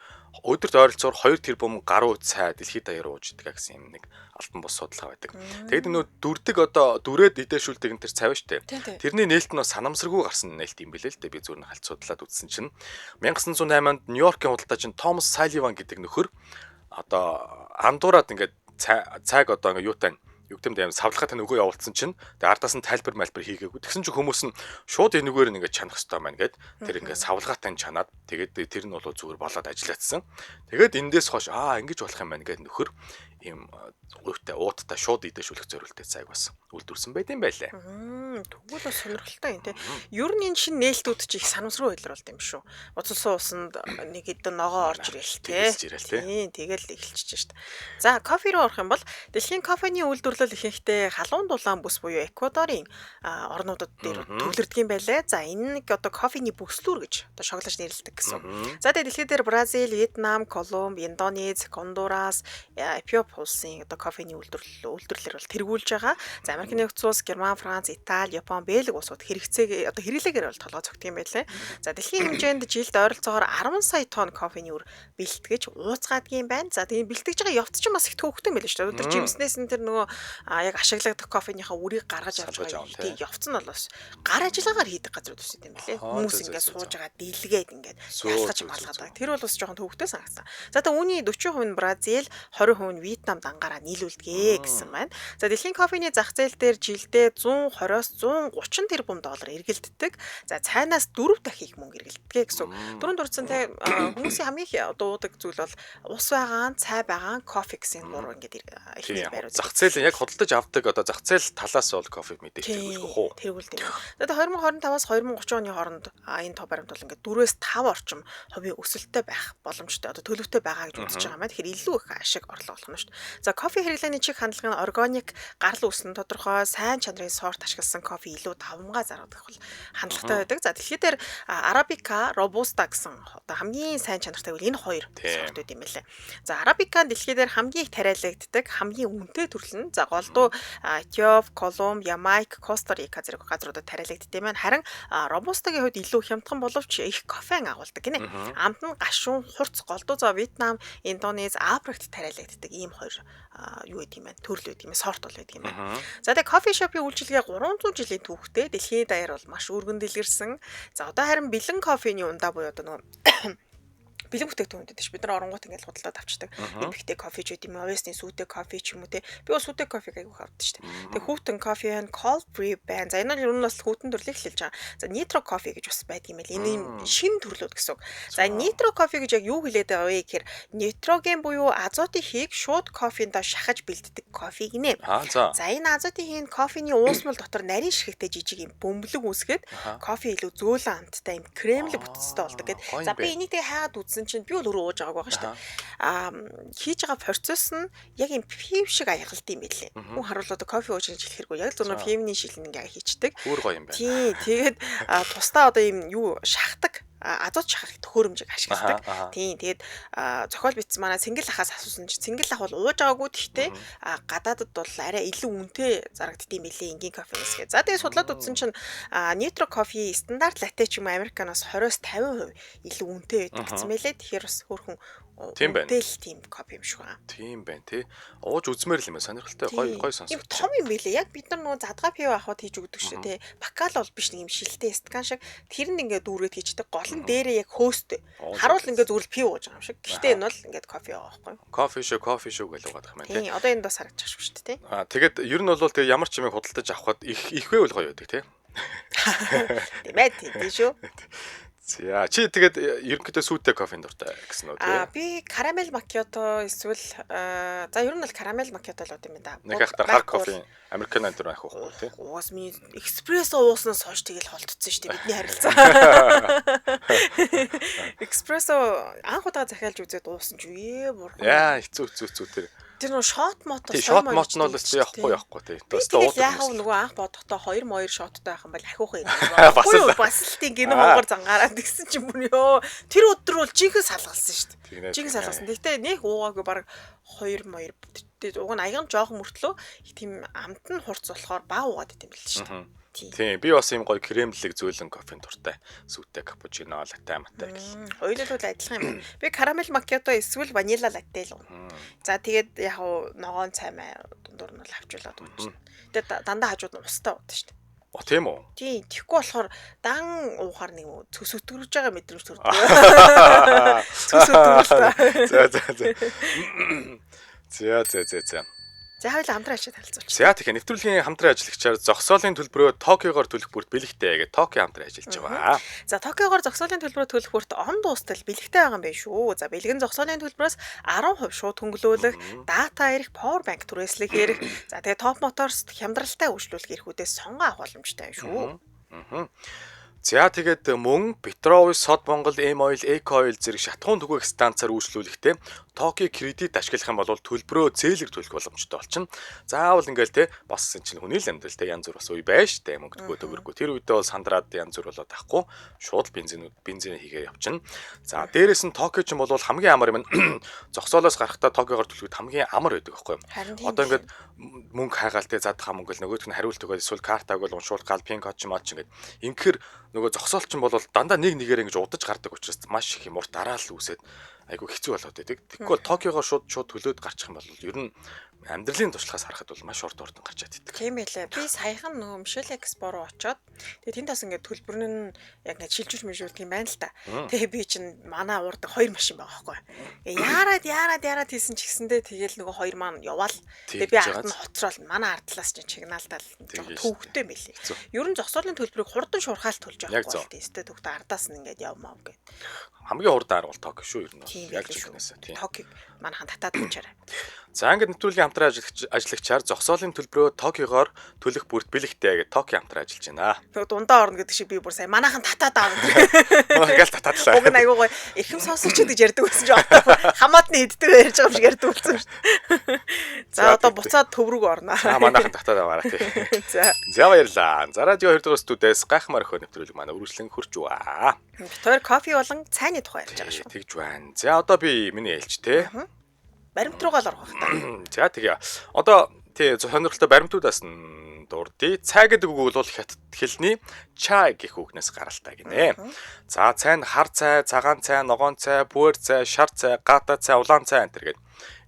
2 тэрбум гаруй цай дэлхийд даяар ууж идэг гэсэн юм нэг алтан бус судалгаа байдаг. Тэгээд нөө дүрдэг одоо дүрээд идэшүүлдэг энэ төр цай ба штэ. Тэрний нээлт нь бас санамсаргүй гарсан нээлт юм билээ л дээ. Би зүгээр нь халт судлаад үзсэн чинь 1908 онд Нью-Йоркийн худалдаачин Томас Салливан гэдэг нөхөр одоо андуураад ингээд цайг одоо ингээд юутай юу гэдэг юм савлахаа тань өгөө явуулсан чинь тэгээ ардаас нь тайлбар малбар хийгээгүй. Тэгсэн чинь хүмүүс нь шууд энэгээр нь ингээд чанах хэрэгтэй байна гэд тэр ингээд савлгаатай нь чанаад тэгээд тэр нь бол зүгээр болоод ажиллаадсан. Тэгээд эндээс хойш ингэж болох юм байна гэд нөхөр ийм уйтай ууттай шууд идэшүүлэх зориулттай цайг бас үйлдвэрлэсэн байт юм байлээ. Тэгвэл бас сонирхолтой юм те. Ер нь энэ шинэ нээлтүүд чи их санамсаргүй байдлаар болд юм шүү. Уцалсан усанд нэг хэдэн ногоо орж ирэл те. Тийм тэгэл эхэлчихэж шít. За кофе руу орох юм бол дэлхийн кофений үйлдвэрлэл ихэнхдээ халуун дулаан бүс буюу Эквадорын орнуудад дээр төвлөрдөг юм байлээ. За энэ нэг одоо кофений бүслүүр гэж одоо шоглож нэрлэдэг гэсэн. За тэгээ дэлхийд дээр Бразил, Вьетнам, Колумб, Индонез, Гондурас, Эфиоп улсын одоо кофений үйлдвэрлэлээр бол тэргүүлж байгаа. За Америкийн нэгдсэн улс, Герман, Франц, Итали, Япон, Бельги улсууд хэрэгцээг одоо хэрэглээгээр бол толгой цогтдөг юм байлээ. За дэлхийн хэмжээнд жилд ойролцоогоор 10 сая тонн кофений үр бэлтгэж ууцгаадаг юм байна. За тийм бэлтгэж байгаа явц чинь бас их төвөгтэй юм байлээ шүү дээ. Тэр жимснээс нь тэр нөгөө яг ашиглагдах кофенийхаа үрийг гаргаж авч байгаа тийм явц нь бол бас гар ажиллагаагаар хийдэг газрууд ус юм байлээ. Хүмүүс ингээд сууж байгаа дийлгээд ингээд ялгаж малгадаг. Тэр бол бас жоохон төвөгтэй санагдсан. За тэгээ үүний 40% нь Бразил, 20% нь Вьетнам дангаараа нийлүүлдэг гэсэн байна. За дэлхийн кофений зах зээл дээр жилдээ 120-оос 130 тэрбум доллар эргэлддэг. За цайнаас 4 дахин их мөнгө эргэлддэг гэсэн. Түрүүнд дурдсан те хүмүүсийн хамгийн их одоо уудаг зүйл бол ус байгаа, цай байгаа, кофе гэсэн гурав ингээд ихний байрууд. Зах зээл яг худалдаж авдаг одоо зах зээл талаас бол кофе мэдээж тэргүүлэх үү. Тэргүүлдэг. Тэгээд 2025-аас 2030 оны хооронд энэ тоо баримт бол ингээд 4-5 орчим хувийн өсөлттэй байх боломжтой одоо төлөвтэй байгаа гэж үзэж байгаа юм байна. Тэгэхээр илүү их ашиг орлого болох нь шүү дээ. За кофе хэрэглээний чиг хандлага нь органик гарал үүсэл нь тодорхой, сайн чанарын сорт ашигласан кофе илүү давамгай зарагдах бол хандлагатай байдаг. За дэлхийд дээр арабика, робуста гэсэн одоо хамгийн сайн чанартай бол энэ хоёр сорт байд юм байлээ. За арабика нь дэлхийд дээр хамгийн их тариалагддаг, хамгийн үнэтэй төрөл нь. За голдуу Этиоп, Колумб, Ямайк, Коста Рика зэрэг газруудад тариалагддаг юм байна. Харин робустагийн хувьд илүү хямдхан боловч их кофеин агуулдаг гинэ. Амт нь гашуун, хурц, голдуу зоо Вьетнам, Индонез, Африкт тариалагддаг ийм хоёр юу гэдэг юм бэ? Төрөл байдаг юм, сорт бол байдаг юм байна. За тэгээ кофе шопын үйлчилгээ 300 жилийн түүхтэй дэлхийн даяар бол маш өргөн дэлгэрсэн. За одоо харин бэлэн кофений ундаа буюу одоо нөгөө бэлэн бүтээгдэхүүн гэдэг чинь бид нар оронгууд ингээд худалдаад авчдаг. Эмхтэй кофе ч гэдэг юм, овесны сүүтэй кофе ч юм уу те. Би бол сүүтэй кофег айгүйх авдаг шүү дээ. Тэгээ хүүтэн кофе байна, cold brew байна. За энэ бол ер нь бас хүүтэн төрлийг хэлж байгаа. За nitro кофе гэж бас байдаг юм байл. Энэ юм шинэ төрлүүд гэсэн үг. За nitro кофе гэж яг юу хэлээд байгаа вэ гэхээр нитроген буюу азотын хийг шууд кофендоо шахаж бэлддэг кофе гинэ. За энэ азотын хий нь кофений уусмал дотор нарийн ширхэгтэй жижиг юм бөмбөлөг үүсгээд кофе илүү зөөлөн амттай юм кремлэг бүтцтэй болдог гэд. За би энийг тэгээ хайгаад үзсэн чинь би бол өөрөө ууж байгааг байгаа шүү дээ. Хийж байгаа процесс нь яг юм пив шиг аягалт юм билээ. Хүн харуул одоо кофе ууж гэж хэлэхэргүй яг л зөвхөн пивний шилэн ингээ хийчдэг. Бүр гоё юм байна. Тий, тэгээд тусдаа одоо юм юу шахдаг, азот шахах төхөөрөмжийг ашигладаг. Тийм, тэгээд зохиол бичсэн манай Цэнгэл ахаас асуусан чи Цэнгэл ах бол ууж байгаагүй, гэхдээ гадаадд бол арай илүү үнэтэй зарагддаг юм билээ энгийн кофенээс гэ. За тэгээд судлаад үзсэн чинь nitro кофе стандарт латте ч юм уу американоос 20-оос 50% илүү үнэтэй байдаг гэсэн мэлээ. Тэгэхээр бас хөөрхөн үнэтэй л тийм кофе юм шиг байна. Тийм байна тий. Ууж үзмээр л юм байна. Сонирхолтой, гоё гоё сонсогдож. Юм том юм билээ. Яг бид нар нөгөө задгаа пиво авахд хийж өгдөг шүү тий. Бакал бол биш, нэг юм шилтэй стакан шиг. Тэр нь ингээд дүүргээд хийждэг. Гол нь дээрээ яг хөөстэй. Харуул ингээд зүгээр л пиво ууж байгаа юм шиг. Гэхдээ энэ бол ингээд кофе байгаа байхгүй юу? Кофе шүү, кофе шүү гэж угаадах юм байна тий. Одоо энэ бас харагдчих шүү дээ тий. Аа тэгээд ер нь бол тэгээ ямар ч юм худалдаж авахад их ихвэ үл гоё байдаг тий. Тийм ээ, тийм шүү. За чи тэгээд ерөнхийдөө сүүтэй кофенд дуртай гэсэн үү тий? Аа би карамел макиато эсвэл за ер нь бол карамел макиато л ууд юм да. Нэг ахтар хар кофе американо энэ төр ах уухгүй тий? Уус миний эспрессо ууснаас хойш тэгэл холтцсон шүү дээ бидний харилцаа. Эспрессо анх удаа захиалж үзээд уусан чи ээ бурхан. Яа хэцүү хэцүү хэцүү тэр. Тэр нөө шот мото сой шот мот нь бол явахгүй явахгүй тий. Тэстэ уудаг. Яг нөгөө анх бодохдоо 2 моёр шоттой байх юм бол ахиух юм. Бас л тийм гинэ хонгор зангараад тэгсэн чинь бүр ёо тэр өдөр бол жинхэнэ салгалсан шүү дээ. Жинхэнэ салгалсан. Тэгтээ нэг уугаагүй баг 2 моёр. Тэгээд уг нь аян жоохон мөртлөө тийм амт нь хурц болохоор баг уугаад идэм бэл шүү дээ. Тийм, би бас ийм гоё кремлэг зөөлөн кофенд дуртай. Сүүтэй капучино, латте матай гэл. Хоёулаа л адилхан юм байна. Би карамел макиато эсвэл ванила латте л ууна. За тэгээд яг уу ногоон цай май дундуур нь бол авчуулаад уучихна. Тэгээд дандаа хажууд нь устай уудаг шүү дээ. О тийм үү? Тийм, тэгэхгүй болохоор дан уухаар нэг цөс өтгөрж байгаа мэдрэмж төрдөг. Цөс өтгөрөл. За за за. За за за за. За хоёул хамтран ажил харилцуулчих. За тэгэхээр нэвтрүүлгийн хамтран ажиллагчаар зогсоолын төлбөрөө Токиогоор төлөх бүрт бэлэгтэй гэж Токио хамтран ажиллаж байгаа. За Токиогоор зогсоолын төлбөрөө төлөх бүрт он дуустал бэлэгтэй байгаа юм байна шүү. За бэлгэн зогсоолын төлбөрөөс 10% шууд хөнгөлөөлөх, дата эрх, power bank түрээслэх эрх, за тэгээ Top Motors хямдралтай үйлчлүүлэх эрхүүдээс сонгон авах боломжтой шүү. За тэгээд мөн Петрович, Сод Монгол, M Oil, Eco Oil зэрэг шатхуун түгээх станцаар үйлчлүүлэхдээ Токио кредит ашиглах юм бол төлбөрөө зээлэр төлөх боломжтой болчихно. Заавал ингээл те бас энэ чинь хүний л амьдрал те янз бүр бас үе байж штэ мөнгөдгөө төгөргөө. Тэр үедээ бол сандраад янз бүр болоод ахгүй шууд бензин хийгээ явчихна. За дээрэс нь Токио ч юм бол хамгийн амар юм зогсоолоос гарахдаа Токиогоор төлөхөд хамгийн амар байдаг байхгүй юу? Одоо ингээд мөнгө хайгаал те задхаа мөнгө л нөгөөх нь хариулт өгөөд эсвэл картаг бол уншуул гал пин код ч юм аа ч ингээд инхээр нөгөө зогсоол ч юм бол дандаа нэг нэгээр ингэж удаж гардаг учраас маш их юм урт дараал үүсээд айгүй хэцүү болоод байдаг. Тэгэхгүй бол Токиогоор шууд төлөөд гарчих юм бол ер нь амьдралын туршлагаас харахад бол маш урт урдан гарч чаддаг. Тийм байлаа. Би саяхан нөгөө Мишель Экспо руу очоод тэгээ тэнд бас ингээд төлбөр нь яг ингээд шилжүүлж мишүүлдэг юм байна л та. Тэгээ би чинь манай урд хоёр машин байгаа байхгүй. Яарад хийсэн ч гэсэндээ тэгэл нөгөө хоёр маань яваал. Тэгээ би ард нь хоцроол манай ард талаас чинь чигнаалтал жоохон төвөгтэй мэлээ. Ер нь зогсоолын төлбөрийг хурдан шуурхаал төлж явахгүй бол тийстэй төгтө ардаас нь ингээд явмаа гэд. Хамгийн хурдан арга бол Токио шүү ер нь. Яг жинхнээсээ тийм. Токиог манайхан татаад авчаарай. За ингээд нэвтрүүлгийн хамтран ажиллагчаар зогсоолын төлбөрөө Токиогоор төлөх бүрт бэлэгтэй гэж Токио хамтран ажиллаж байна. Нөгөө дундаа орно гэдэг шиг би бүр сая манайхан татаад аавна. Ингээл татаадлаа. Уг нь айгуу гоё эрхэм сонсогч гэж ярьдаг байсан чи одоо хамаатны иддэг ярьж байгаа юм шиг ярьдаг болсон шүү дээ. За одоо буцаад төв рүү орно. Аа манайхан татаад аваарай тий. За. За баярлалаа. За радио 2 дугаар студиэс гайхмаар өхөө нэвтрүүлэг манай үргэлжлэн хурж ба. Бид хоёр кофе болон цайны тухай ярьж байгаа шүү. Тэгж байна. За одоо би миний ээлж тий. Баримт руугаа л орох байх та. За тэгээ. Одоо тий сонирхолтой баримтуудаас нь дурдъя. Цай гэдэг үг бол хятад хэлний чай гэх үгнээс гаралтай гинэ. За цай нь хар цай, цагаан цай, ногоон цай, пүэр цай, шар цай, гата цай, улаан цай энэ төр гээд.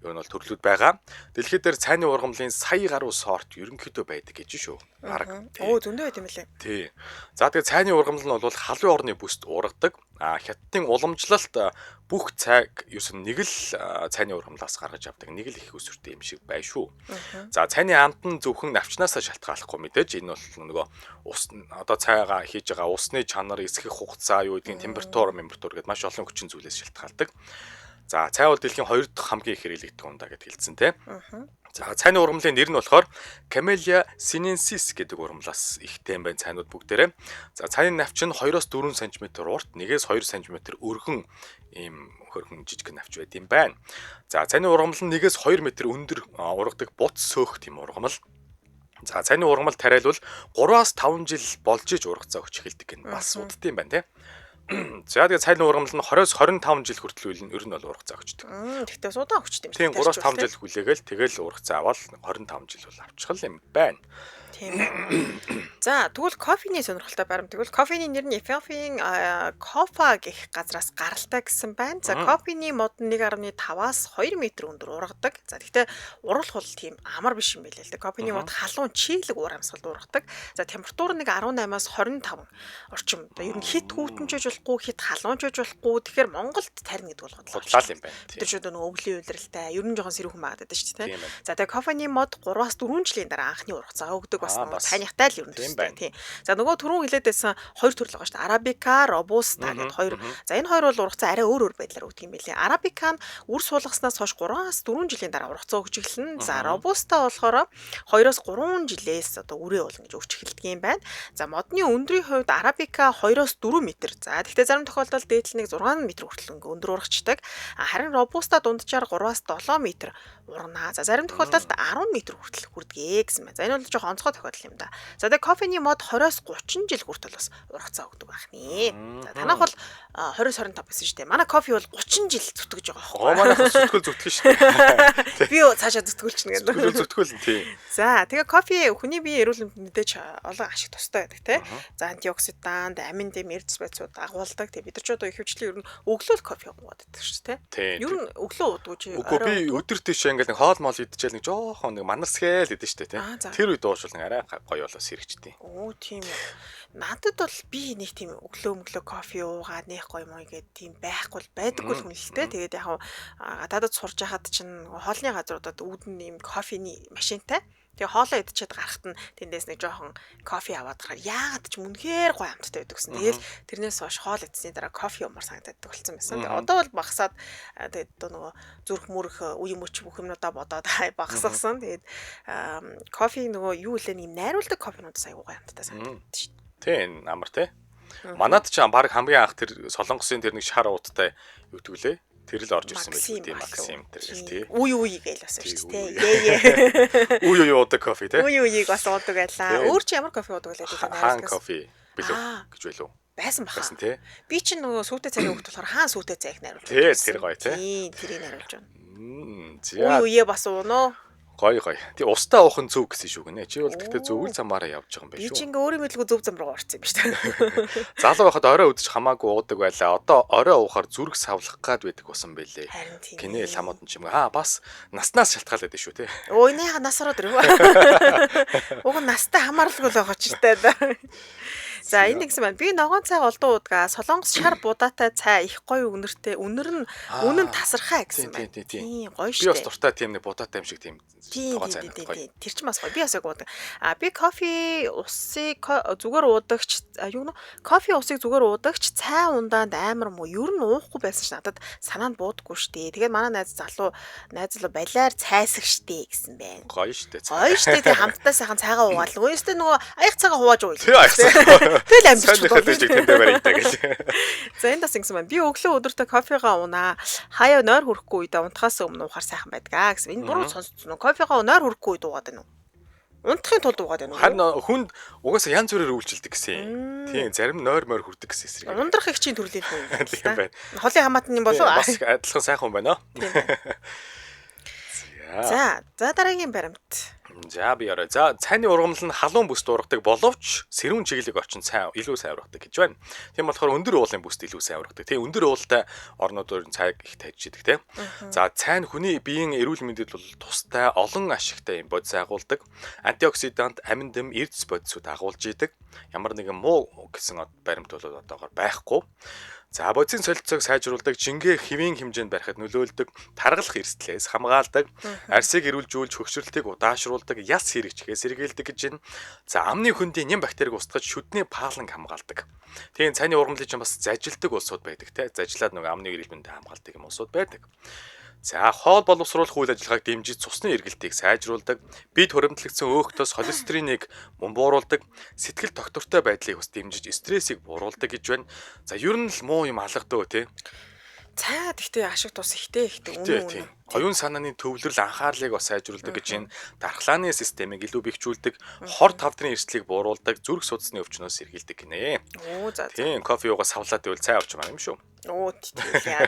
Ер нь бол төрлүүд байгаа. Дэлхийд дээр цайны ургамлын сая гаруй сорт ерөнхийдөө байдаг гэж шүү. Бараг. Оо, зөндөө байт юм лээ. Тий. За, тэгээ цайны ургамал нь бол халуун орны бүст ургадаг. А хятадын уламжлалт бүх цайг ерөөс нь нэг л цайны ургамлаас гаргаж авдаг. Нэг л их усүртэй юм шиг бай шүү. За, цайны амт нь зөвхөн навчнаасаа шалтгааллахгүй мэдээж. Энэ бол нөгөө ус, одоо цайгаа хийж байгаа усны чанар, эсгэх хугацаа, юу гэдгийг, температур, температур гэдээ маш олон хүчин зүйлээс шалтгаалдаг. За, цай бол дэлхийн хоёр дахь хамгийн их хэрэглэгддэг ундаа гэдээ хэлсэн те. За, цайны ургамлын нэр нь болохоор Camellia sinensis гэдэг ургамлаас ихтэй юм байна цайнууд бүгдээрээ. За, цайны навч нь 2-оос 4 см урт, 1-ээс 2 см өргөн ийм хөрхөн жижиг навч байд юм байна. За, цайны ургамал нь 1-ээс 2 м өндөр ургадаг буц сөөх тийм ургамал. За, цайны ургамал тариалвал 3-аас 5 жил болж иж ургацаа өгч эхэлдэг гэнэ. Бас уддсан юм байна те. За, тэгээ цайны ургамал нь 20-оос 25 жил хүртэл ер нь бол ургацаа өгчдөг. Тэгтээ удаан өгчдөг юм шиг. Тийм, 3-5 жил хүлээгээл тэгэл ургацаа аваад 25 жил бол авчихал юм байна. Тийм ээ. За, тэгвэл кофений сонирхолтой баримт. Тэгвэл кофений нэр нь Эфиопийн Кофа гэх газраас гаралтай гэсэн байна. За, кофений мод нь 1.5-аас 2 м өндөр ургадаг. За, тэгтээ уруулах бол тийм амар биш юм билээ л дээ. Кофений мод халуун чиглэг уур амьсгалд ургадаг. За, температур нэг 18-аас 25 орчим. Одоо ер нь хит хүйтэн ч байж болохгүй, хит халуун ч байж болохгүй. Тэгэхээр Монголд тарина гэдэг бол худлаа юм байна. Тэр ч одоо нөгөө өвлийн улиралтай ер нь жоохон сэрүүхэн байгаад байдаг шүү дээ. За, тэгээ кофений мод 3-аас 4 жилийн дараа анхны ургацаа өгдөг, бас нөгөө цайныхтай л ер нь төстэй тийм. За, нөгөө түрүүн хэлээд байсан хоёр төрөл байгаа шүү дээ. Арабика, робуста гэдэг хоёр. За, энэ хоёр бол ургацаа арай өөр өөр байдлаар өгдөг юм билээ. Арабика нь үр суулгаснаас хойш 3-аас 4 жилийн дараа ургацаа өгч эхэлнэ. За, робуста болохоор 2-оос 3 жилээс одоо үрээ уулна гэж өгч эхэлдэг юм байна. За, модны өндрийн хувьд арабика 2-оос 4 м. За, гэхдээ зарим тохиолдолд дээдл нэг 6 м хүртэл ингээ өндөр ургацдаг. Харин робуста дунджаар 3-аас 7 м ургана. За, зарим тохиолдолд 10 м хүртэл хүрдэгэ гэсэн байна. За, энэ бол жоохон онцгой тохиолдол юм да. За, тэгээ кофений мод 20-оос 30 жил хүртэл бас ургацаа өгдөг байх нэ. За, танах бол 20-оос 25 гэсэн шүү дээ. Манай кофе бол 30 жил зүтгэж байгаа байхгүй. Оо, манайх зүтгэл зүтгэн шүү дээ. Би цаашаа зүтгүүлчихнэ гэдэг. Зүтгэл зүтгэл тийм. За, тэгээ кофе хүний биеийн эрүүл мэндэд мэдээж олон ашиг тустай байдаг те. За, антиоксидант, амин дэм, эрдэс байцууд агуулдаг. Тэгээ бид нар ч одоо ихэвчлэн ер нь өглөө л кофе уугаад байдаг шүү дээ. Ер нь өглөө уудгүй чи. Үгүй, би өдөр тийшээ ингээл нэг хоол мол идчихэл нэг жоохон нэг манарсгээл идэн штэ тий. Тэр үед уушвал нэг арай гоё болоо сэрэгчдээ. Оо, тийм үү. Надад бол би нэг тийм өглөө мөглөө кофе уугаад нэх гоё мой гэдэг тийм байхгүй л байдаггүй л хүн л дээ. Тэгээд яг гадаадад сурж байхад чинь хоолны газруудад үүдэн ийм кофений машинтай. Тэгээ хоолоо идчихэд гарахт нь тэндээс нэг жоохон кофе аваад гарахаар яагаад ч үнэхээр гоё амттай байдаг гэсэн. Тэгэл тэрнээс хойш хоол идсэний дараа кофе уумар санагдаад болсон байсан. Тэгээ одоо бол багасаад, тэгээд одоо нөгөө зүрх мөрөх үе мөч бүх юмнуудаа бодоод багасгасан. Тэгээд кофе нөгөө юу лээ нэг найруулдаг кофенуудаас айгуу гоё амттай санагдаад шүү дээ. Тийм, амар те. Манад ч баг хамгийн анх тэр Солонгосын тэр нэг шар уудтай юу гэдэг лээ? Тэр л орж ирсэн байх тийм, Максим тэр гэл тий. Үе үе гээл бас шүү дээ. Ээ ээ. Үе үе уудаг кофе тий. Үе үеийг бас уудаг байлаа. Өөр чи ямар кофе уудаг байлаа гэдэг нь? Хаан кофе билүү гэж байлуу. Байсан баха. Байсан тий. Би чинь нөгөө сүүтэй цайны хөвгт болохоор хаан сүүтэй цайг найруулж байна. Тий, тэр гоё тий. Тийм, тэрийг найруулж байна. Үе үе бас уунаа. Гоё гоё. Тий, устаа уух нь зөв гэсэн шүү гинэ. Чи бол тэгтээ зөв л замаараа явж байгаа юм байна шүү. Би чи ингээ өөрийн мэдлгүй зөв зам руу орсон юм биш үү? Залуу байхад орой үдчих хамаагүй уудаг байлаа. Одоо орой уухаар зүрх савлах гад байдаг болсон байлээ. Гинэ ламууд нь ч юм. Аа, бас наснаас шалтгаалаад шүү тий. Өө, энэ яха нас ороод ирэв. Уг нь настай хамааралгүй л байгаа ч гэдэг. За, энэ нэгсэн байна. Би ногоон цай олдон уудгаа. Солонгос шар будаатай цай их гоё үнэртэй. Үнэр нь үнэн тасархай гэсэн байна. Тийм, гоё шүү. Би бас дуртай тийм нэг будаатай юм шиг тийм тогоон цай гоё. Тэр чинь бас гоё. Би бас яг уудаг. А би кофе усыг зүгээр уудагч юу нэ? Кофе усыг зүгээр уудагч цай ундаанд амар муу. Ер нь уухгүй байсан ч надад санаанд буудаггүй шүү дээ. Тэгээд манай найз залуу найз залуу балиар цайсаг штэ гэсэн байна. Гоё штэ. Гоё штэ. Тэг хамтдаа сайхан цайгаа уугаал. Өөстөө нөгөө аяг цайгаа хувааж ууя. Тэгэл амьдарч байгаа. Тэндээ барь идэ гэж. За, энэ бас ингэсэн байна. Би өглөө өдөртөө кофегаа уунаа. Хаяа нойр хүрэхгүй үедээ унтахаас өмнө уухаар сайхан байдаг гэсэн. Энэ буруу сонсцсон уу? Кофегаа нойр хүрэхгүй үед уугаад байна уу? Унтахын тулд уугаад байна уу? Харин хүнд угаасаа янз бүрээр үйлчилдэг гэсэн юм. Тийм, зарим нойр мойр хүрдэг гэсэн эсрэг. Ундрах их чинь төрлийн хүн юм байна. Холын хамаатан юм болов уу? Бас адилхан сайхан хүн байна. За, за дараагийн баримт. За би яраа. За цайны ургамал нь халуун бүст ургадаг боловч сэрүүн чиглэг орчин цай илүү сайн ургадаг гэж байна. Тийм болохоор өндөр уулын бүст илүү сайн ургадаг. Тийм өндөр уултай орнуудаар цайг их тавьж идэг тийм. За цай нь хүний биеийн эрүүл мэндэд бол тустай олон ашигтай юм бодис агуулдаг. Антиоксидант, амин дэм, эрдэс бодисууд агуулж идэг. Ямар нэгэн муу гэсэн баримт бол одоогор байхгүй. За бодисын солилцоог сайжруулдаг, жингээ хэвийн хэмжээнд барихад нөлөөлдөг, таргалах эрсдлээс хамгаалдаг, арсыг эрүүлжүүлж хөгшөрлөлтийг удаашруулдаг, яс хэрэгжихээ сэргийлдэг гэж байна. За амны хөндийн ням бактерийг устгаж шүдний пааланг хамгаалдаг. Тийм цайны ургамлыг чинь бас зажилдаг улсууд байдаг те. Зажлаад нөгөө амны эрүүл мэндийг хамгаалдаг юм улсууд байдаг. За хоол боловсруулах үйл ажиллагааг дэмжиж цусны эргэлтийг сайжруулдаг, бид хуримтлагдсан өөхтөөс холестеринийг мөн бууруулдаг, сэтгэл тогтвортой байдлыг бас дэмжиж стрессийг бууруулдаг гэж байна. За ер нь л муу юм алга дөө тий. Цай тэгтээ ашиг тус ихтэй ихтэй үнэн үнэн. Оюун санааны төвлөрөл анхаарлыг бас сайжруулдаг гэж энэ дархлааны системийг илүү бэхжүүлдэг, хор тавдрын эрсдлийг бууруулдаг, зүрх судасны өвчнөөс сэргийлдэг гинэ. Оо за. Тийм, кофе уугаа савлаад байвал цай авчмаар юм шүү. Оо тийм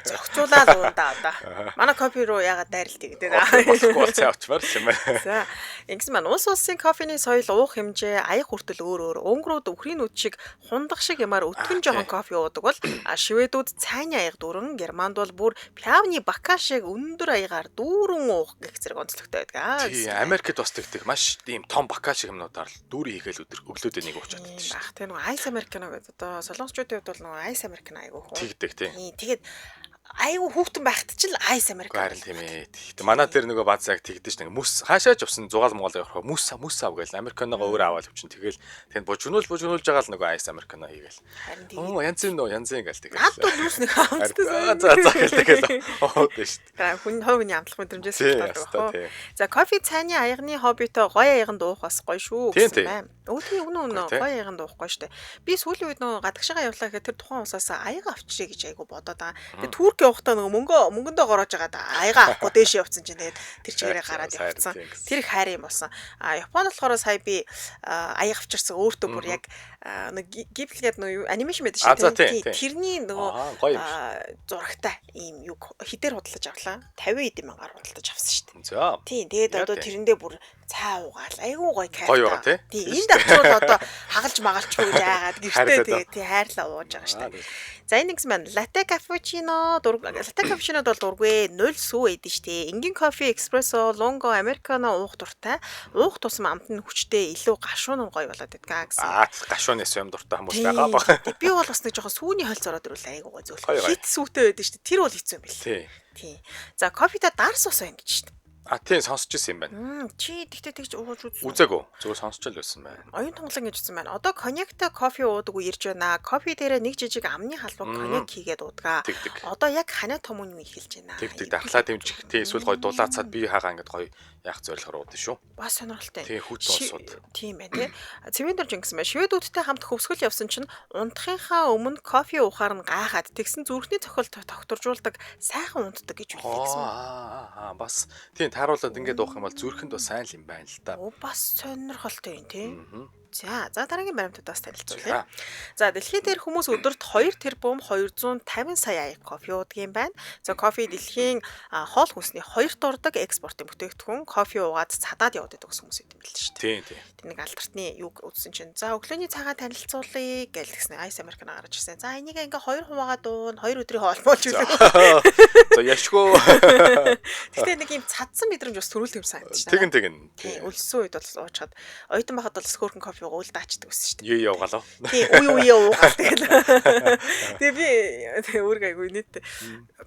зохицуулаад уунда одоо. Манай кофе руу ягаад дайралт гэдэг. Болохгүй бол цай авчмаар л юм байна. За ингэсэн маань улс улсын кофений соёл уух хэмжээ аяг хүртэл өөр өөр. Унгрууд үхрийн нүд шиг хундах шиг ямаар өтгөн жоохон кофе уудаг бол шведүүд цайны аяг дүүрэн, германд бол бүр пиавны бака шиг өндөр аягаар дүүрэн уух гэх зэрэг онцлогтой байдаг. Тийм, Америкт бас тэгтэх маш ийм том бака шиг юмнуудаар л дүүрэн хийгээл өдөр өглөөдөө нэг ууч чаддаг шүү дээ. Тийм нөгөө айс американо гэдэг одоо солонгосчуудын хувьд бол нөгөө айс американо айгүй хөө. Тэгдэг тийм. Тэгээд айгүй хүүхдэн байхад ч л айс американо. Харин тийм ээ. Тэгтээ манай тэр нөгөө баазаг тэгдэж нэг мүс хаашаач явсан зугаал монгол явах мүс мүс ав гээл американоогоо өөр аваад явчин тэгэл тэнд бужигнуулж байгаа л нөгөө айс американо хийгээл. Харин тийм. Оо янзын нөө янзын гээл тэгэл. Над бол юус нэг амттай. За за гээл тэгэл. Оо тийм шүү дээ. Хүн хувь хүний амтлах мэдрэмжээс шалтгаалдаг бах уу. За кофе цайны аягны хоббитой гоё аяганд уух бас гоё шүү гэсэн байна. Өө тийм үнэн үнэн гоё аяганд уух гоё штэ. Би сүүлийн үед нөгөө гадагшаага явлаа гэхэд тэр тухайн усаас аяга авчирээ гэж айгу бодоод байгаа. Тэгээ Турк явахдаа нөгөө мөнгөндөө гороож байгаад аяга авахгүй дээш явцсан чинь тэгээд тэр чигээрээ гараад явцсан. Тэр их хайр юм болсон. А Японд болохоор сая би аяга авчирсан өөртөө бүр яг нэг Ghibli гэдэг нөгөө анимашн байдаг шүү дээ. Тэрний нөгөө зурагтай ийм юг хідээр худалдаж авлаа. 50 эд мянгаар худалдаж авсан шүү дээ. За. Тийм тэгээд одоо тэрэндээ бүр цай уугаал айгүй гоё кайф. Гоё байгаа тий. Тийм энд авчвал одоо хагалж магалчгүй гэж айгаад гэртээ тэгээд тий хайрлаа ууж байгаа шүү дээ. За энэ нэгсэн байна. Латте капучино, латте капучинод бол дургүй 0 сүү эдэн штэ. Энгийн кофе, эспрессо, лонго, американо уух дуртай. Уух тусам амт нь хүчтэй, илүү гашуун нь гоё болоод байдгаа гэсэн. Аа гашуун эс юм дуртай хүмүүс байгаа баг. Би бол бас нэг жоохон сүүний хольц ороод ирвэл айгүй гоё зөвлөх. Хит сүүтэй байдаг штэ. Тэр бол хэцүү юм бэл. Тийм. За кофеда дарс ус байна гэж штэ. А тийм сонсч ирсэн юм байна. Чи тэгтээ тэгж ууж үзсэн. Үзээгүй. Зүгээр сонсч л байсан байна. Оюун тунгалан гэж үзсэн байна. Одоо коньяктай кофе уудаг үе ирж байна. Кофе дээрээ нэг жижиг амны халбаг коньяк хийгээд уудаг. Одоо яг ханаа томын үе эхэлж байна. Тэгдэг. Дархлаа дэмжих. Тий эсвэл гоё дулаацаад бие хагаа ингээд гоё яах зорилгоор уудаг шүү. Бас сонирхолтой. Тий хүйтэн улсууд. Тийм байна тий. Цэвэн дөрж ингэсэн байна. Шведүүдтэй хамт хөвсгөл явсан чинь унтахынхаа өмнө кофе уухаар нь гайхаад тэгсэн зүрхний цохилт тогтворжуулдаг сайхан унтдаг гэж үлээ гэсэн. Аа бас тийм тааруулаад ингээд уух юм бол зүрхэнд бас сайн л юм байна л да. Оо бас сонирхолтой юм тий. За дараагийн баримтуудаас танилцуулъя. За дэлхийн дээр хүмүүс өдөрт 2 тэрбум 250 сая аяг кофе уудаг юм байна. За кофе дэлхийн хоол хүнсний 2 дурдаг экспортын бүтээгдэхүүн. Кофе уугаад цадаад яваад байдаг хүмүүс юм байл шүү дээ. Тийм. Тэр нэг алтартны юг үзсэн чинь за өглөөний цагаа танилцуулъя гэж тэгсэн. Айс американо гарч ирсэн. За энийг ингээ 2 хуваагаа дуун 2 өдрийн хоол болж үлээ. За яшгүй. Гэтэ нэг юм цадсан мэдрэмж бас төрүүлдэг юм санагдаж байна. Тэгин. Тийм өлссөн үед бол уучаад оюутан байхад бол хөөрхөн кофе уул даачдаг байсан шүү дээ. Юу явгаалаа. Тийм үе үе уугаал тэгэл. Тэгээ би тэгээ өөргөө айгүй нийт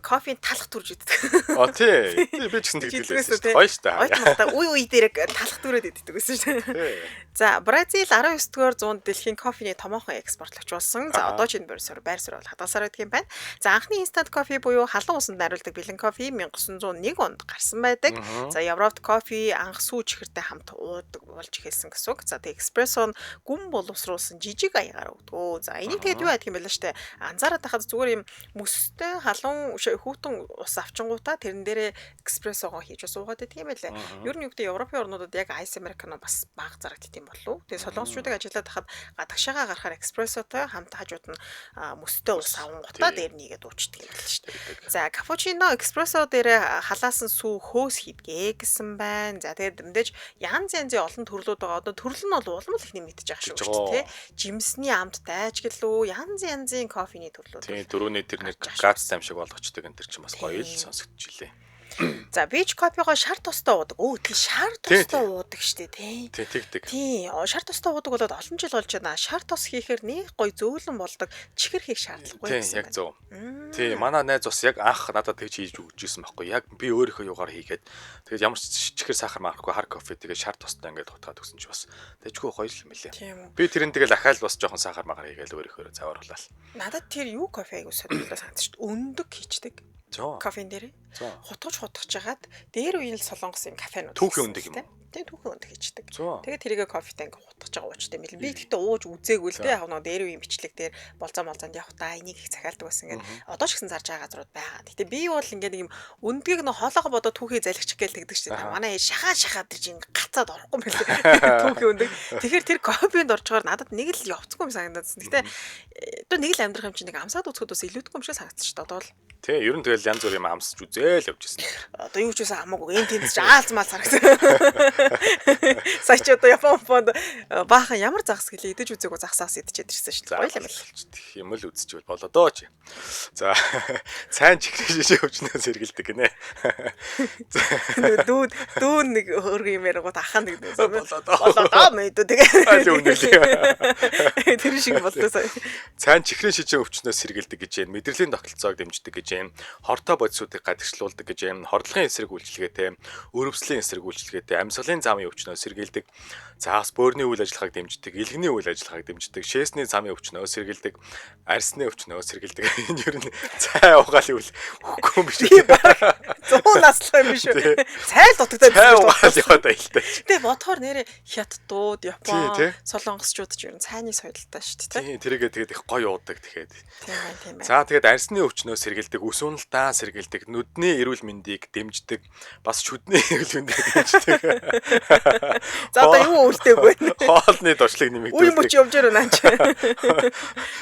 кофений талх төрж иддэг. А тий. Би ч гэсэн тэгдэг л байсан шүү дээ. Гоё шүү дээ. Оюутан байхдаа үе үе дээр талх төрөөд иддэг байсан шүү дээ. За Бразил 19-р зуунд дэлхийн кофений томоохон экспортлогч болсон. За одоо ч энэ байр суурь бол хадгалсаар байдаг юм байна. За анхны инстант кофе буюу халуун усанд найруулдаг бэлэн кофе 1901 онд гарсан байдаг. За Европт кофе анх сүү чихэртэй хамт уудаг болж эхэлсэн гэсэн үг. За тэгээ эспрессо Эспрессо нь гүн боловсруулсан жижиг аягаар өгдөг. За энийг тэгээд юу айдаг юм бэ л штэ. Анзаараад байхад зүгээр юм мөстэй халуун хүүтэн ус авчингуудаа тэрэн дээрээ эспрессогоо хийж бас уугаад байдаг юм байлээ. Ер нь юу гэдэг Европын орнуудад яг Ice Americano бас бага зарагддаг юм болов. Тэгээд солонгосчуудыг ажиллаад байхад гадагшаага гарахаар эспрессотой хамт хажууд нь мөстэй ус авангуудаа дээр нэгээд уучдаг юм байна штэ. За капучино эспрессо дээрээ халаасан сүү хөөс хийдгээ гэсэн байна. За тэгээд мэдээж янз янзын олон төрлүүд байгаа. Одоо төрөл нь бол улам л их нэмэгдэж байгаа шүү дээ, тий. Жимсний амттай ч гэлүү янз янзын кофений төрлүүд. Тий, дөрөвний тэр нэг гац зам шиг болгочдөг энэ төр чинь бас гоё л сонсогдчихлээ. За бич кофего шар тустай уудаг. Өө тий шар тустай уудаг штэ тий. Тий тэгдэг. Тий шар тустай уудаг болоод олон жил болж байна. Шар тус хийхээр нэг гоё зөөлөн болдог. Чихэр хийх шаардлагагүй гэсэн. Тий яг зөв. Тий манай найз бас яг анх надад тэгж хийж өгч ирсэн байхгүй. Яг би өөрийнхөө юугаар хийгээд тэгээд ямар ч чихэр сахар марахгүй хар кофе тэгээд шар тустай ингээд хутгаад өгсөн чи бас тэжгүй гоё л юм лээ. Би тэрэн тэгэл ахаал бас жоохон сахар магаар хийгээл өөрийнхөө завааруулаад. Надад тэр юу кофе айгуу сонирхолтой санагдчих. Өндөг хийчдэг. Кофен дээр хутгаж жагаад дээр үеийн л солонгосын кафенууд түүхэн өндөг юм уу? Тийм түүхэн өндөг хийчдэг. Тэгээд тэрийгэ кофетэй ингээ хутгаж байгаа уучтай юм бэл. Би тэгтээ ууж үзээгүй л дээ. Яг нөө дээр үеийн бичлэг дээр болзоо молзоонд явах та энийг их захиалдаг байсан ингээд одоо ч гэсэн зарж байгаа газрууд байгаа. Гэтэ би бол ингээ нэг юм өндгийг нөө хоолоогоо бодоо түүхий залхичих гээл тэгдэг шүү дээ. Манай шахаа шахаа тэр чинь гацаад орохгүй юм билээ. Түүхий өндөг. Тэгэхээр тэр кофенд орчгоор надад нэг л явцгүй юм санагдаад. Гэтэ одоо нэг л амьдрах юм чинь нэг амсаад үзэхэд бас илүүдгүй юм шиг санагдчих шүү дээ. Одоо бол тий, ер нь тэгэл янз бүр юм амсч үзээл явж ирсэн. Одоо юу ч үсэн хамаагүй. Энэ тэнд ч аалз маал харагдсан. Сая чи одоо Японд баахан ямар загас гэлээ идэж үзээгүй загсаас идчихэд ирсэн шүү дээ. Гоё юм л. Юм л үзчихвэл болоо доо чи. За сайн чихрийн шишээ өвчнөөс сэргэлдэг гинэ. Дүү дүү нэг хөргөн юм ярингууд ахаа нэг болоо доо. Болоо доо мэдүү тэгээ. Аль үнэлээ. Тэр шиг болдоо сая. Сайн чихрийн шишээ өвчнөөс сэргэлдэг гэж юм. Мэдрэлийн тогтолцоог дэмждэг гэж юм. Хортой бодисуудыг гадагшлуулдаг гэж юм. Хордлогын эсрэг үйлчилгээтэй, өрөвслийн эсрэг үйлчилгээтэй, амьсгалын замын өвчнөөс сэргийлдэг. Заас бөөрийн үйл ажиллагааг дэмждэг, илгэний үйл ажиллагааг дэмждэг, шээсний замын өвчнөөс сэргийлдэг, арьсны өвчнөөс сэргийлдэг. Энэ ер нь цай уугаал үйл хөхгүй юм биш үү? 100 наслах юм биш үү? Цай л дутагдаад цай уугаал яваад аялтай. Тэгээ бодохоор нэрээ хятадууд, Япон, солонгосчууд ч ер нь цайны соёлтой шүү дээ. Тийм, тэрийгээ тэгээд их гоё уудаг тэгэхээр. Тийм байна, тийм байна. За тэгээд арьсны өвчнөөс сэргийлдэг, үс уналтаа сэргийлдэг, нүдний эрүүл мэндийг дэмждэг, бас шүдний эрүүл мэндийг дэмждэг. За одоо юу үлдээгүй вэ? Хоолны туршлаг нэмэгдүүлдэг. Үе мөч явж ирв наа чи.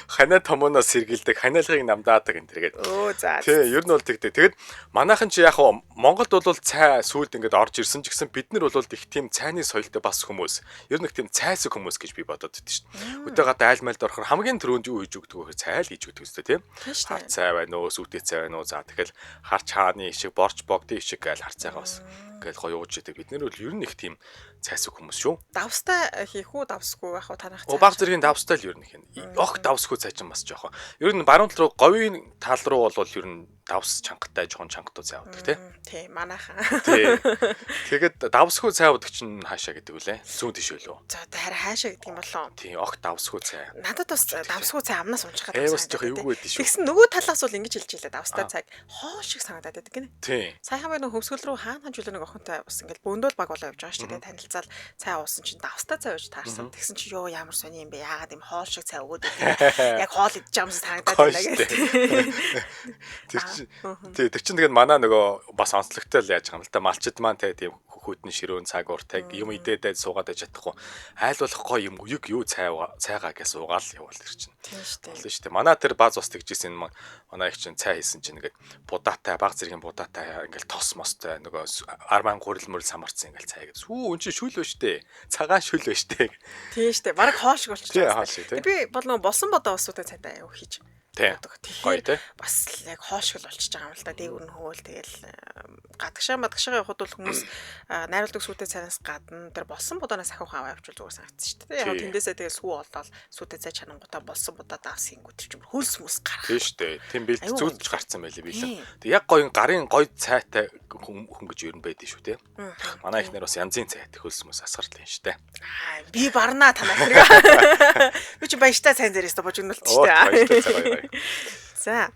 Ханаа томооноос сэргийлдэг, ханиалгыг намдаадаг энэ төргээд. Өө за. Тий, ер нь бол тэгдэг. Тэгэд манайхан чи яг Монголд бол цай сүүлд ингээд орж ирсэн ч гэсэн бид нар бол их тийм цайны соёлтой бас хүмүүс. Ер нь их тийм цайсаг хүмүүс гэж би бодод байдаг шүү дээ. Өдөө гадаа айл майлд орохоор хамгийн түрүүнд юу хийж өгдөг вэ? Цай л хийж өгдөг үстэй тийм. Хар цай байна уу, сүүтэй цай байна уу. За тэгэхээр хар чааны ишиг, борч богдын ишиг гайл хар цайгаа бас ингээл гоё ууж идэг. Бид нар бол ер нь их тийм цайсаг хүмүүс шүү. Давстай хийх үү, давсгүй байх уу танах цай? Баг зэргийн давстай л ер нь хин. Огт давсгүй цай чинь бас жоохон. Ер нь баруун тал руу говийн тал руу бол ер нь давс чангаттай жоохон чангатуу цай уудаг тий. Тий, манайхан. Тий. Тэгээд давсгүй цай уудаг чинь хаашаа гэдэг үлээ? Зүүн тийш үлээ. За харин хаашаа гэдэг юм болоо. Тий, огт давсгүй цай. Надад бас давсгүй цай амнаас унчих гэдэг. Бас жоохон эвгүй байдаг шүү. Тэгсэн нөгөө талаас бол ингэж хэлж илээ давстай цайг хоол шиг санагдаад байдаг гинэ. Тий. Саяхан би нөгөө хөвсгөл рүү хаана хаан чөлөө нэг охинтой бас ингээл бөөндөл баг болоо явж байгаа шүү дээ. Танилцаал цай уусан чинь давстай цай ууж таарсан. Тэгсэн чи ёо ямар сони юм бэ? Яагаад юм хоол шиг цай өгөөд байдаг. Яг хоол идэж байгаа юм шиг санагдаад байна гэх. Тэр чинь тий, тэр чинь тэгээд манай нөгөө бас онцлогтой л яаж байгаа юм л та малчид маань тий тийм хүйтэн ширүүн цаг уртаг юм идээдээ суугаад байж чадахгүй. Айл болох гоё юм уяг юу цай цайгаа гэж суугаал явуул тэр чинь. Тийм шүү дээ. Болно шүү дээ. Манай тэр бааз бас тэгжсэн юм. Манай их чинь цай хийсэн чинь ингээд будаатай баг зэргийн будаатай ингээл тос мостой нөгөө арман гурил мөрл самарцсан ингээл цай гэж. Сүү өн чинь шүл ба штэ. Цагаан шүл ба штэ. Тийм шүү дээ. Бараг хоол шиг болчихсон. Тийм хоол шиг тий. Би бол нөгөө болсон бодоо усуутай цайтай аяг хийж. Тэгэхээр бас яг хоол шиг л болчихж байгаа юм л да. Дээгүүр нь хөөл тэгэл гадагшаа мадагшаа явхад бол хүмүүс найруулдаг сүүтэй цайнаас гадна тэр болсон будаанаас ахиух аваа явуул зүгээр санагдсан шүү дээ. Яг тэндээсээ тэгэл сүү олоод сүүтэй цай чанангуудаа болсон будаа давс хийнгүүт тэр чинь хөлс мүс гарах. Тийм шүү дээ. Тийм бэлт зүүдж гарцсан байлээ билээ. Тэг яг гоё гарын гоё цайтай хүн гэж ер нь байдэн шүү дээ. Манай ихнэр бас янзын цайтай хөлс мүс асгарлаа юм шүү дээ. Аа би барнаа танаа хэрэг. Би чи баяжтай сайн зэрээс божигнолт шүү дээ. Баяжтай цай гоё. За.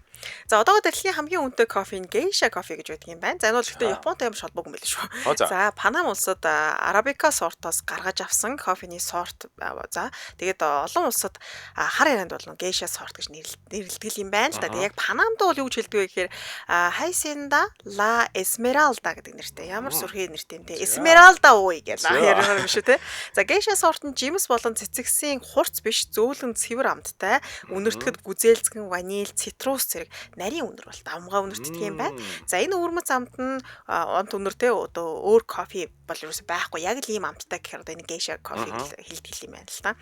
За одоогоо дэлхийн хамгийн үнэтэй кофе нь гейша кофе гэж байдаг юм байна. За энэ бол гэхдээ Японтой ямар ч холбоогүй юм байл шүү. За Панам улсад арабика сортоос гаргаж авсан кофений сорт. За тэгээд олон улсад хар ярианд бол гейша сорт гэж нэрлэдэг юм байна л да. Тэгээд яг Панамд бол юу гэж хэлдэг вэ гэхээр Hacienda La Esmeralda гэдэг нэртэй. Ямар сүрхий нэртэй юм те. Esmeralda ууя гэж яриаар юм шүү те. За гейша сорт нь жимс болон цэцэгсийн хурц биш, зөөлөн цэвэр амттай. Үнэртэхэд гүзээлзгэн, ваниль, цитрус зэрэг нарийн үнэр бол давмгай үнэртдэг юм байна. За энэ өвөрмөц амт нь онт үнэртэй одоо өөр кофе бол ерөөсөй байхгүй. Яг л ийм амттай гэхээр одоо энэ гейша кофе хэлдэг юм байна л та.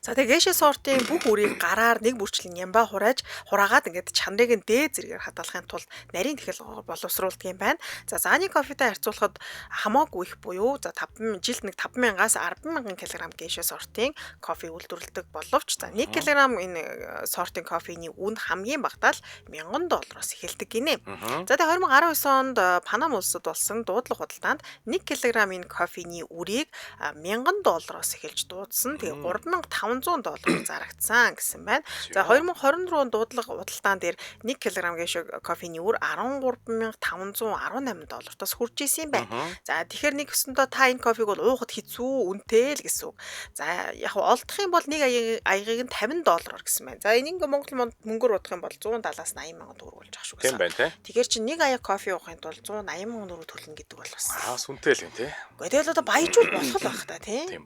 За тэгээ гейша сортын бүх үрийг гараар нэг бүрчлэн нямбай хурааж хураагаад ингээд чанарыг нь дээд зэрэгээр хадгалахын тулд нарийн тэхэл боловсруулдаг юм байна. За зааны кофетэй харьцуулахад хамаагүй их буюу за 5 жилд нэг 5000-аас 100000 кг гейша сортын кофе үйлдвэрлэдэг боловч за 1 кг энэ сортын кофений үн хамгийн багадаа л $1000 доллароос эхэлдэг гинэ. За тэгээ 2019 онд Панам улсад болсон дуудлага худалдаанд 1 кг энэ кофений үрийг $1000 доллароос эхэлж дуудсан. Тэгээ $3500 доллар зарагдсан гэсэн байна. За 2024 он дуудлага худалдаан дээр 1 кг гейша кофений үр $13,518 доллартаас хүрч исэн юм байна. За тэгэхээр нэг өсөндөө та энэ кофег бол уухад хэцүү үнэтэй л гэсэн үг. За яг олдох юм бол нэг аягийг нь $50 доллараар гэсэн байна. За энэ ингээ Монгол мөнгөөр бодох юм бол 170-аас 80 мянган төгрөг болж ах шүү гэсэн. Тийм байна те. Тэгэхээр чи нэг аяг кофе уухын тулд 180 мянган төгрөг төлнө гэдэг бол бас. Аа сүнтэй л юм те. Гэхдээ тэгэл одоо баяжуул болох л байх та тий. Тийм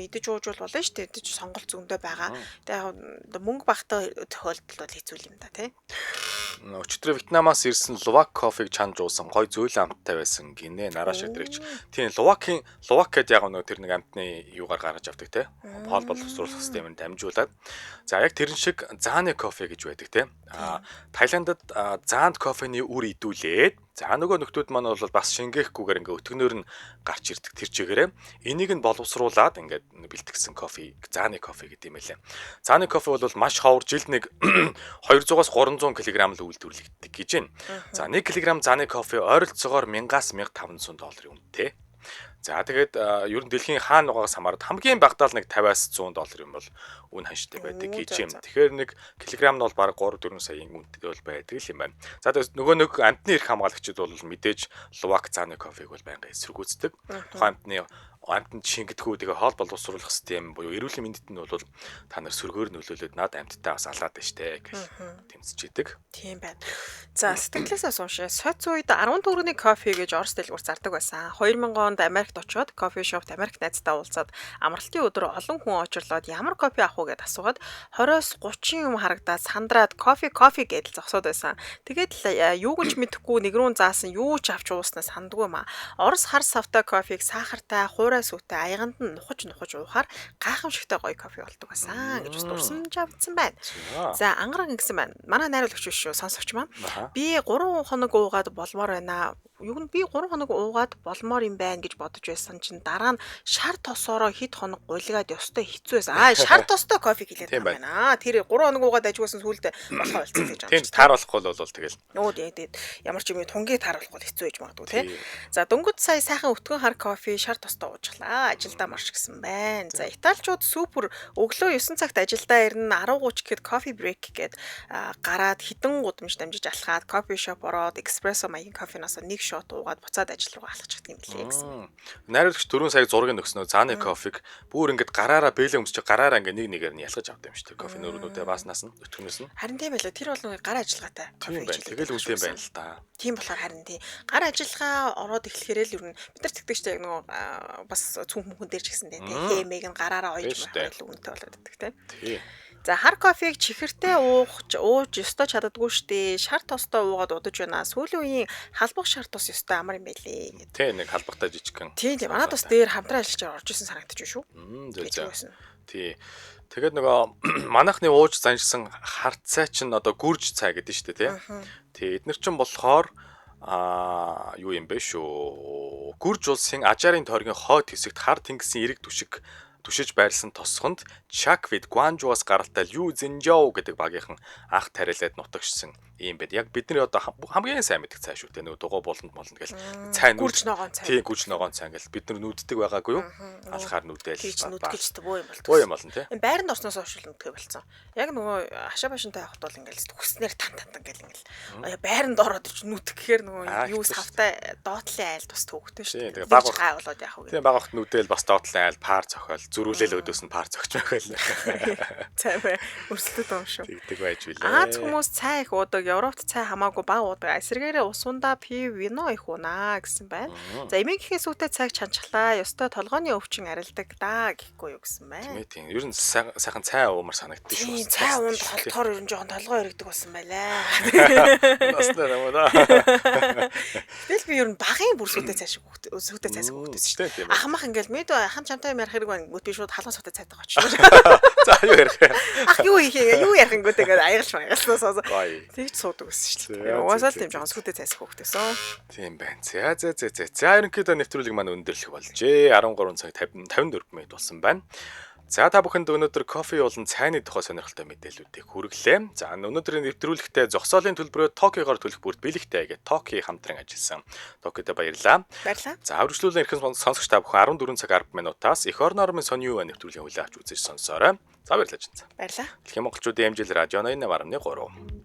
идэж уужуул болно шүү дээ. Идэж сонголт зөндөө байгаа. Тэгээ яг мөнгө багтай тохиолдолд бол хэцүү юм да тий. Өчигдөр Вьетнамаас ирсэн лувак кофег чанж уусан гой зөөлөн амттай байсан гинэ нараа шадрагч. Тийм лувакийн лувак гэдэг яг нөгөө тэр нэг амтны юугаар гаргаж авдаг те. Хоол боловсруулах системээр дамжуулаад. За яг тэрэн шиг зааны кофе гэж байдаг те. А Таиландд заанд кофений үр идүүлээд за нөгөө нөхдүүд маань бол бас шингээхгүйгээр ингээ өтгөнөөр нь гарч ирдэг тэр чигээрээ энийг нь боловсруулад ингээд бэлтгэсэн кофе зааны кофе гэдэг юм байлээ. Зааны кофе бол маш ховор, жилд нэг 200-аас 300 кг л үйлдвэрлэгддэг гэж байна. За 1 кг зааны кофе ойролцоогоор 1000-аас 1500 долларын үнэтэй. За тэгээд ер нь дэлхийн хаана нугаагаас хамаарат хамгийн багадаа л нэг 50-аас 100 доллар юм бол үн ханштай байдаг гэж юм. Тэгэхээр нэг килограмм нь бол бараг 3-4 саяын үнэтэй бол байдаг л юм байна. За тэгээд нөгөө нэг амтны эрх хамгаалагчид бол мэдээж лувак зааны кофег бол байнга эсэргүүцдэг. Тухайн амтны амтнд шингэдэггүй, тэгээ хоол боловсруулах систем буюу эрүүл мэндэд нь бол та нар сөргөөр нөлөөлөд над амттай бас алаад байна штэ гэж тэмцэж идэг. Тийм байна. За сэтгэлээсээ суушаа. Соц үед 10 төгрөгийн кофе гэж Орос дэлгүүр зардаг байсан. 2000 онд Америкт очиод кофе шопт Америк найзтай уулзаад амралтын өдөр олон хүн очирлоод ямар кофе авах уу гэдээ асуугаад 20-оос 30 юм харагдаад сандраад кофе кофе гэдэл зогсоод байсан. Тэгээд л юуг ч мэдэхгүй нэг рүү заасан юу ч авч ууснаа сандгүй юм а. Орос хар савтай кофег сахартай, хуурай сүүтэй аяганд нь нухаж уухаар гайхамшигтай гоё кофе болдог байсан гэж бас дурсамж авдсан байна. За ангараг гэсэн байна. Манай найруулагч биш шүү, сонсогч маань. Би 3 хоног уугаад болмоор байна. Юу нь би 3 хоног уугаад болмоор юм байна гэж бодож байсан чинь дараа нь шар тосоороо хэд хоног гулгаад ёстой хэцүү байсан. Аа шар тостой кофе хэлээд байгаа юм байна. Тэр 3 хоног уугаад ажгүйсэн сүулдэ болохоо болцсон гэж байна. Тийм тааруулахгүй бол тэгэл. Нөө тэгээд ямар ч юм тунгийг тааруулахгүй хэцүү байж магадгүй тий. За дөнгөж сая сайхан өтгөн хар кофе шар тостой уужглаа. Ажилдаа марш гэсэн байна. За италичууд супер өглөө 9 цагт ажилдаа ирнэ 10:30 гэхэд кофе брейк гээд гараад хідэн гудамж дамжиж алхаад кофе шоп ороод эспрессо маягийн кофеноос нэг шот уугаад буцаад ажил руу алхачихдаг юм лээ гэсэн. Найруулагч 4 сая зургийг өгснөө зааны кофег бүр ингээд гараараа бэлэн өмсч гараараа ингээд нэг нэгээр нь ялгаж авд юм шүү дээ. Кофе нөрнүүдээ бааснаас нь өтгөнөөс нь. Харин тийм байлаа. Тэр бол нэг гар ажиллагаатай кофе гэж хэлдэг. Тэгэл үнэтэй байна л да. Тийм болохоор харин тийм гар ажиллагаа ороод эхлэхээрээ л ер нь бид нар тэгдэг шүү дээ. Нөгөө бас цүнх мөнхөн дээр ч гэсэн дээ тийм хэмээг нь гараараа ойж байхаар л үнэтэй болоод байдаг тийм. За хар кофег чихэртэй ууж ёстой чаддаггүй штэ. Шар тостой уугаад удаж байна. Сүүлийн үеийн халбах шар тос ёстой амар юм байлээ гэдэг. Тий нэг халбахтай жижигхэн. Тийм тийм. Манад бас дээр хамтран ажиллаж орж исэн санагдчих шүү. Зөв зөв. Тий. Тэгээд нөгөө манайхны ууж заншсан хар цай чинь одоо гүрж цай гэдэг нь штэ тий. Тий эднэр чинь болохоор аа юу юм бэ шүү. Гүрж улсын Ажарын тойргийн хойд хэсэгт хар тэнгисийн эрэг түшиг Түшиж байрлсан тосгонд Чаквид Гуанжуас гаралтай Лю Зинжао гэдэг багийнхан анх тариалаад нутагшсан ийм байд. Яг бидний одоо хамгийн сайн мэддэг цай шүү дээ. Нөгөө дугуй буланд молонд гэл цай гүрж ногоон цай. Тийм, гүрж ногоон цай ингээл бид нар нүддэг байгаагүй юу? Алхаар нүдэл. Тийч нүдгэлжтэй боо юм болдог. Боо юм болно тий. Энэ байранд орсноос хойш л нүдгээ болцсон. Яг нөгөө хашаа башинтай явахд бол ингээл хүснээр тан тан тан гэл ингээл байранд ороод ич нүдэх гэхээр нөгөө юу савтай доотлын айл бас төвөгтэй шүү дээ. Баг гай болоод яах вэ? Тийм, баг огт нүдэл бас доотлын айл пар цохиол зөрүүлэл өдөөс нь пар цогч байхэл. Цай бай. Өрсөлдөд юм шүү. Тэгдэг байж билээ. Аз хүмүүс цай их уудаг, Европт цай хамаагүй бага уудаг. Эсвэргээрээ усундаа пив, вино их уунаа гэсэн байна. За, эмээгхийн сүйтэй цайг чанчглаа. Ёстой толгойн өвчин арилдаг даа гэхгүй юу гэсэн байна. Тийм. Ер нь сайхан цай уумар санагддаг шүү. Цай уунд холдохоор ер нь жоохон толгой өргөдөг болсон байлаа. Настай юм уу? Тэгэл би ер нь багын бүр сүйтэй цай шиг сүйтэй цай шиг хөвгтөөс шүү дээ. Ахмах ингээл мэдөө хам чамтай юм ярих хэрэг байна. Гүт би шууд халуун сүйтэй цайтай очиж. За, юу ярих вэ? Ах, юу хийх юм? Юу ярих ингүүт ингээд аягалж маягалснаас тэгж суудаг гэсэн шүү дээ. Угаасаа л тийм жоохон сүйтэй цайс хөвгтөөсөн. Тийм байна. За за за за. За, ерөнхийдөө нэвтрүүлэг маань өндөрлөх болжээ. 13 цаг 54 минут болсон байна. За, та бүхэнд өнөөдөр кофе болон цайны тухай сонирхолтой мэдээллүүдийг хүргэлээ. За, өнөөдрийн нэвтрүүлэгтээ зогсоолын төлбөрөө Токиогоор төлөх бүрт бэлэгтэй гэж Токи хамтран ажилласан. Токиод баярлалаа. Баярлалаа. За, үргэлжлүүлэн эрхэм сонсогч та бүхэн 14 цаг 10 минутаас эх орон ормын сони юу нэвтрүүлгийн хүлээн авч үзэж сонсоорой. За, баярлалаа чинь. Баярлалаа. Дэлхийн монголчуудын амжилт радио 88.3.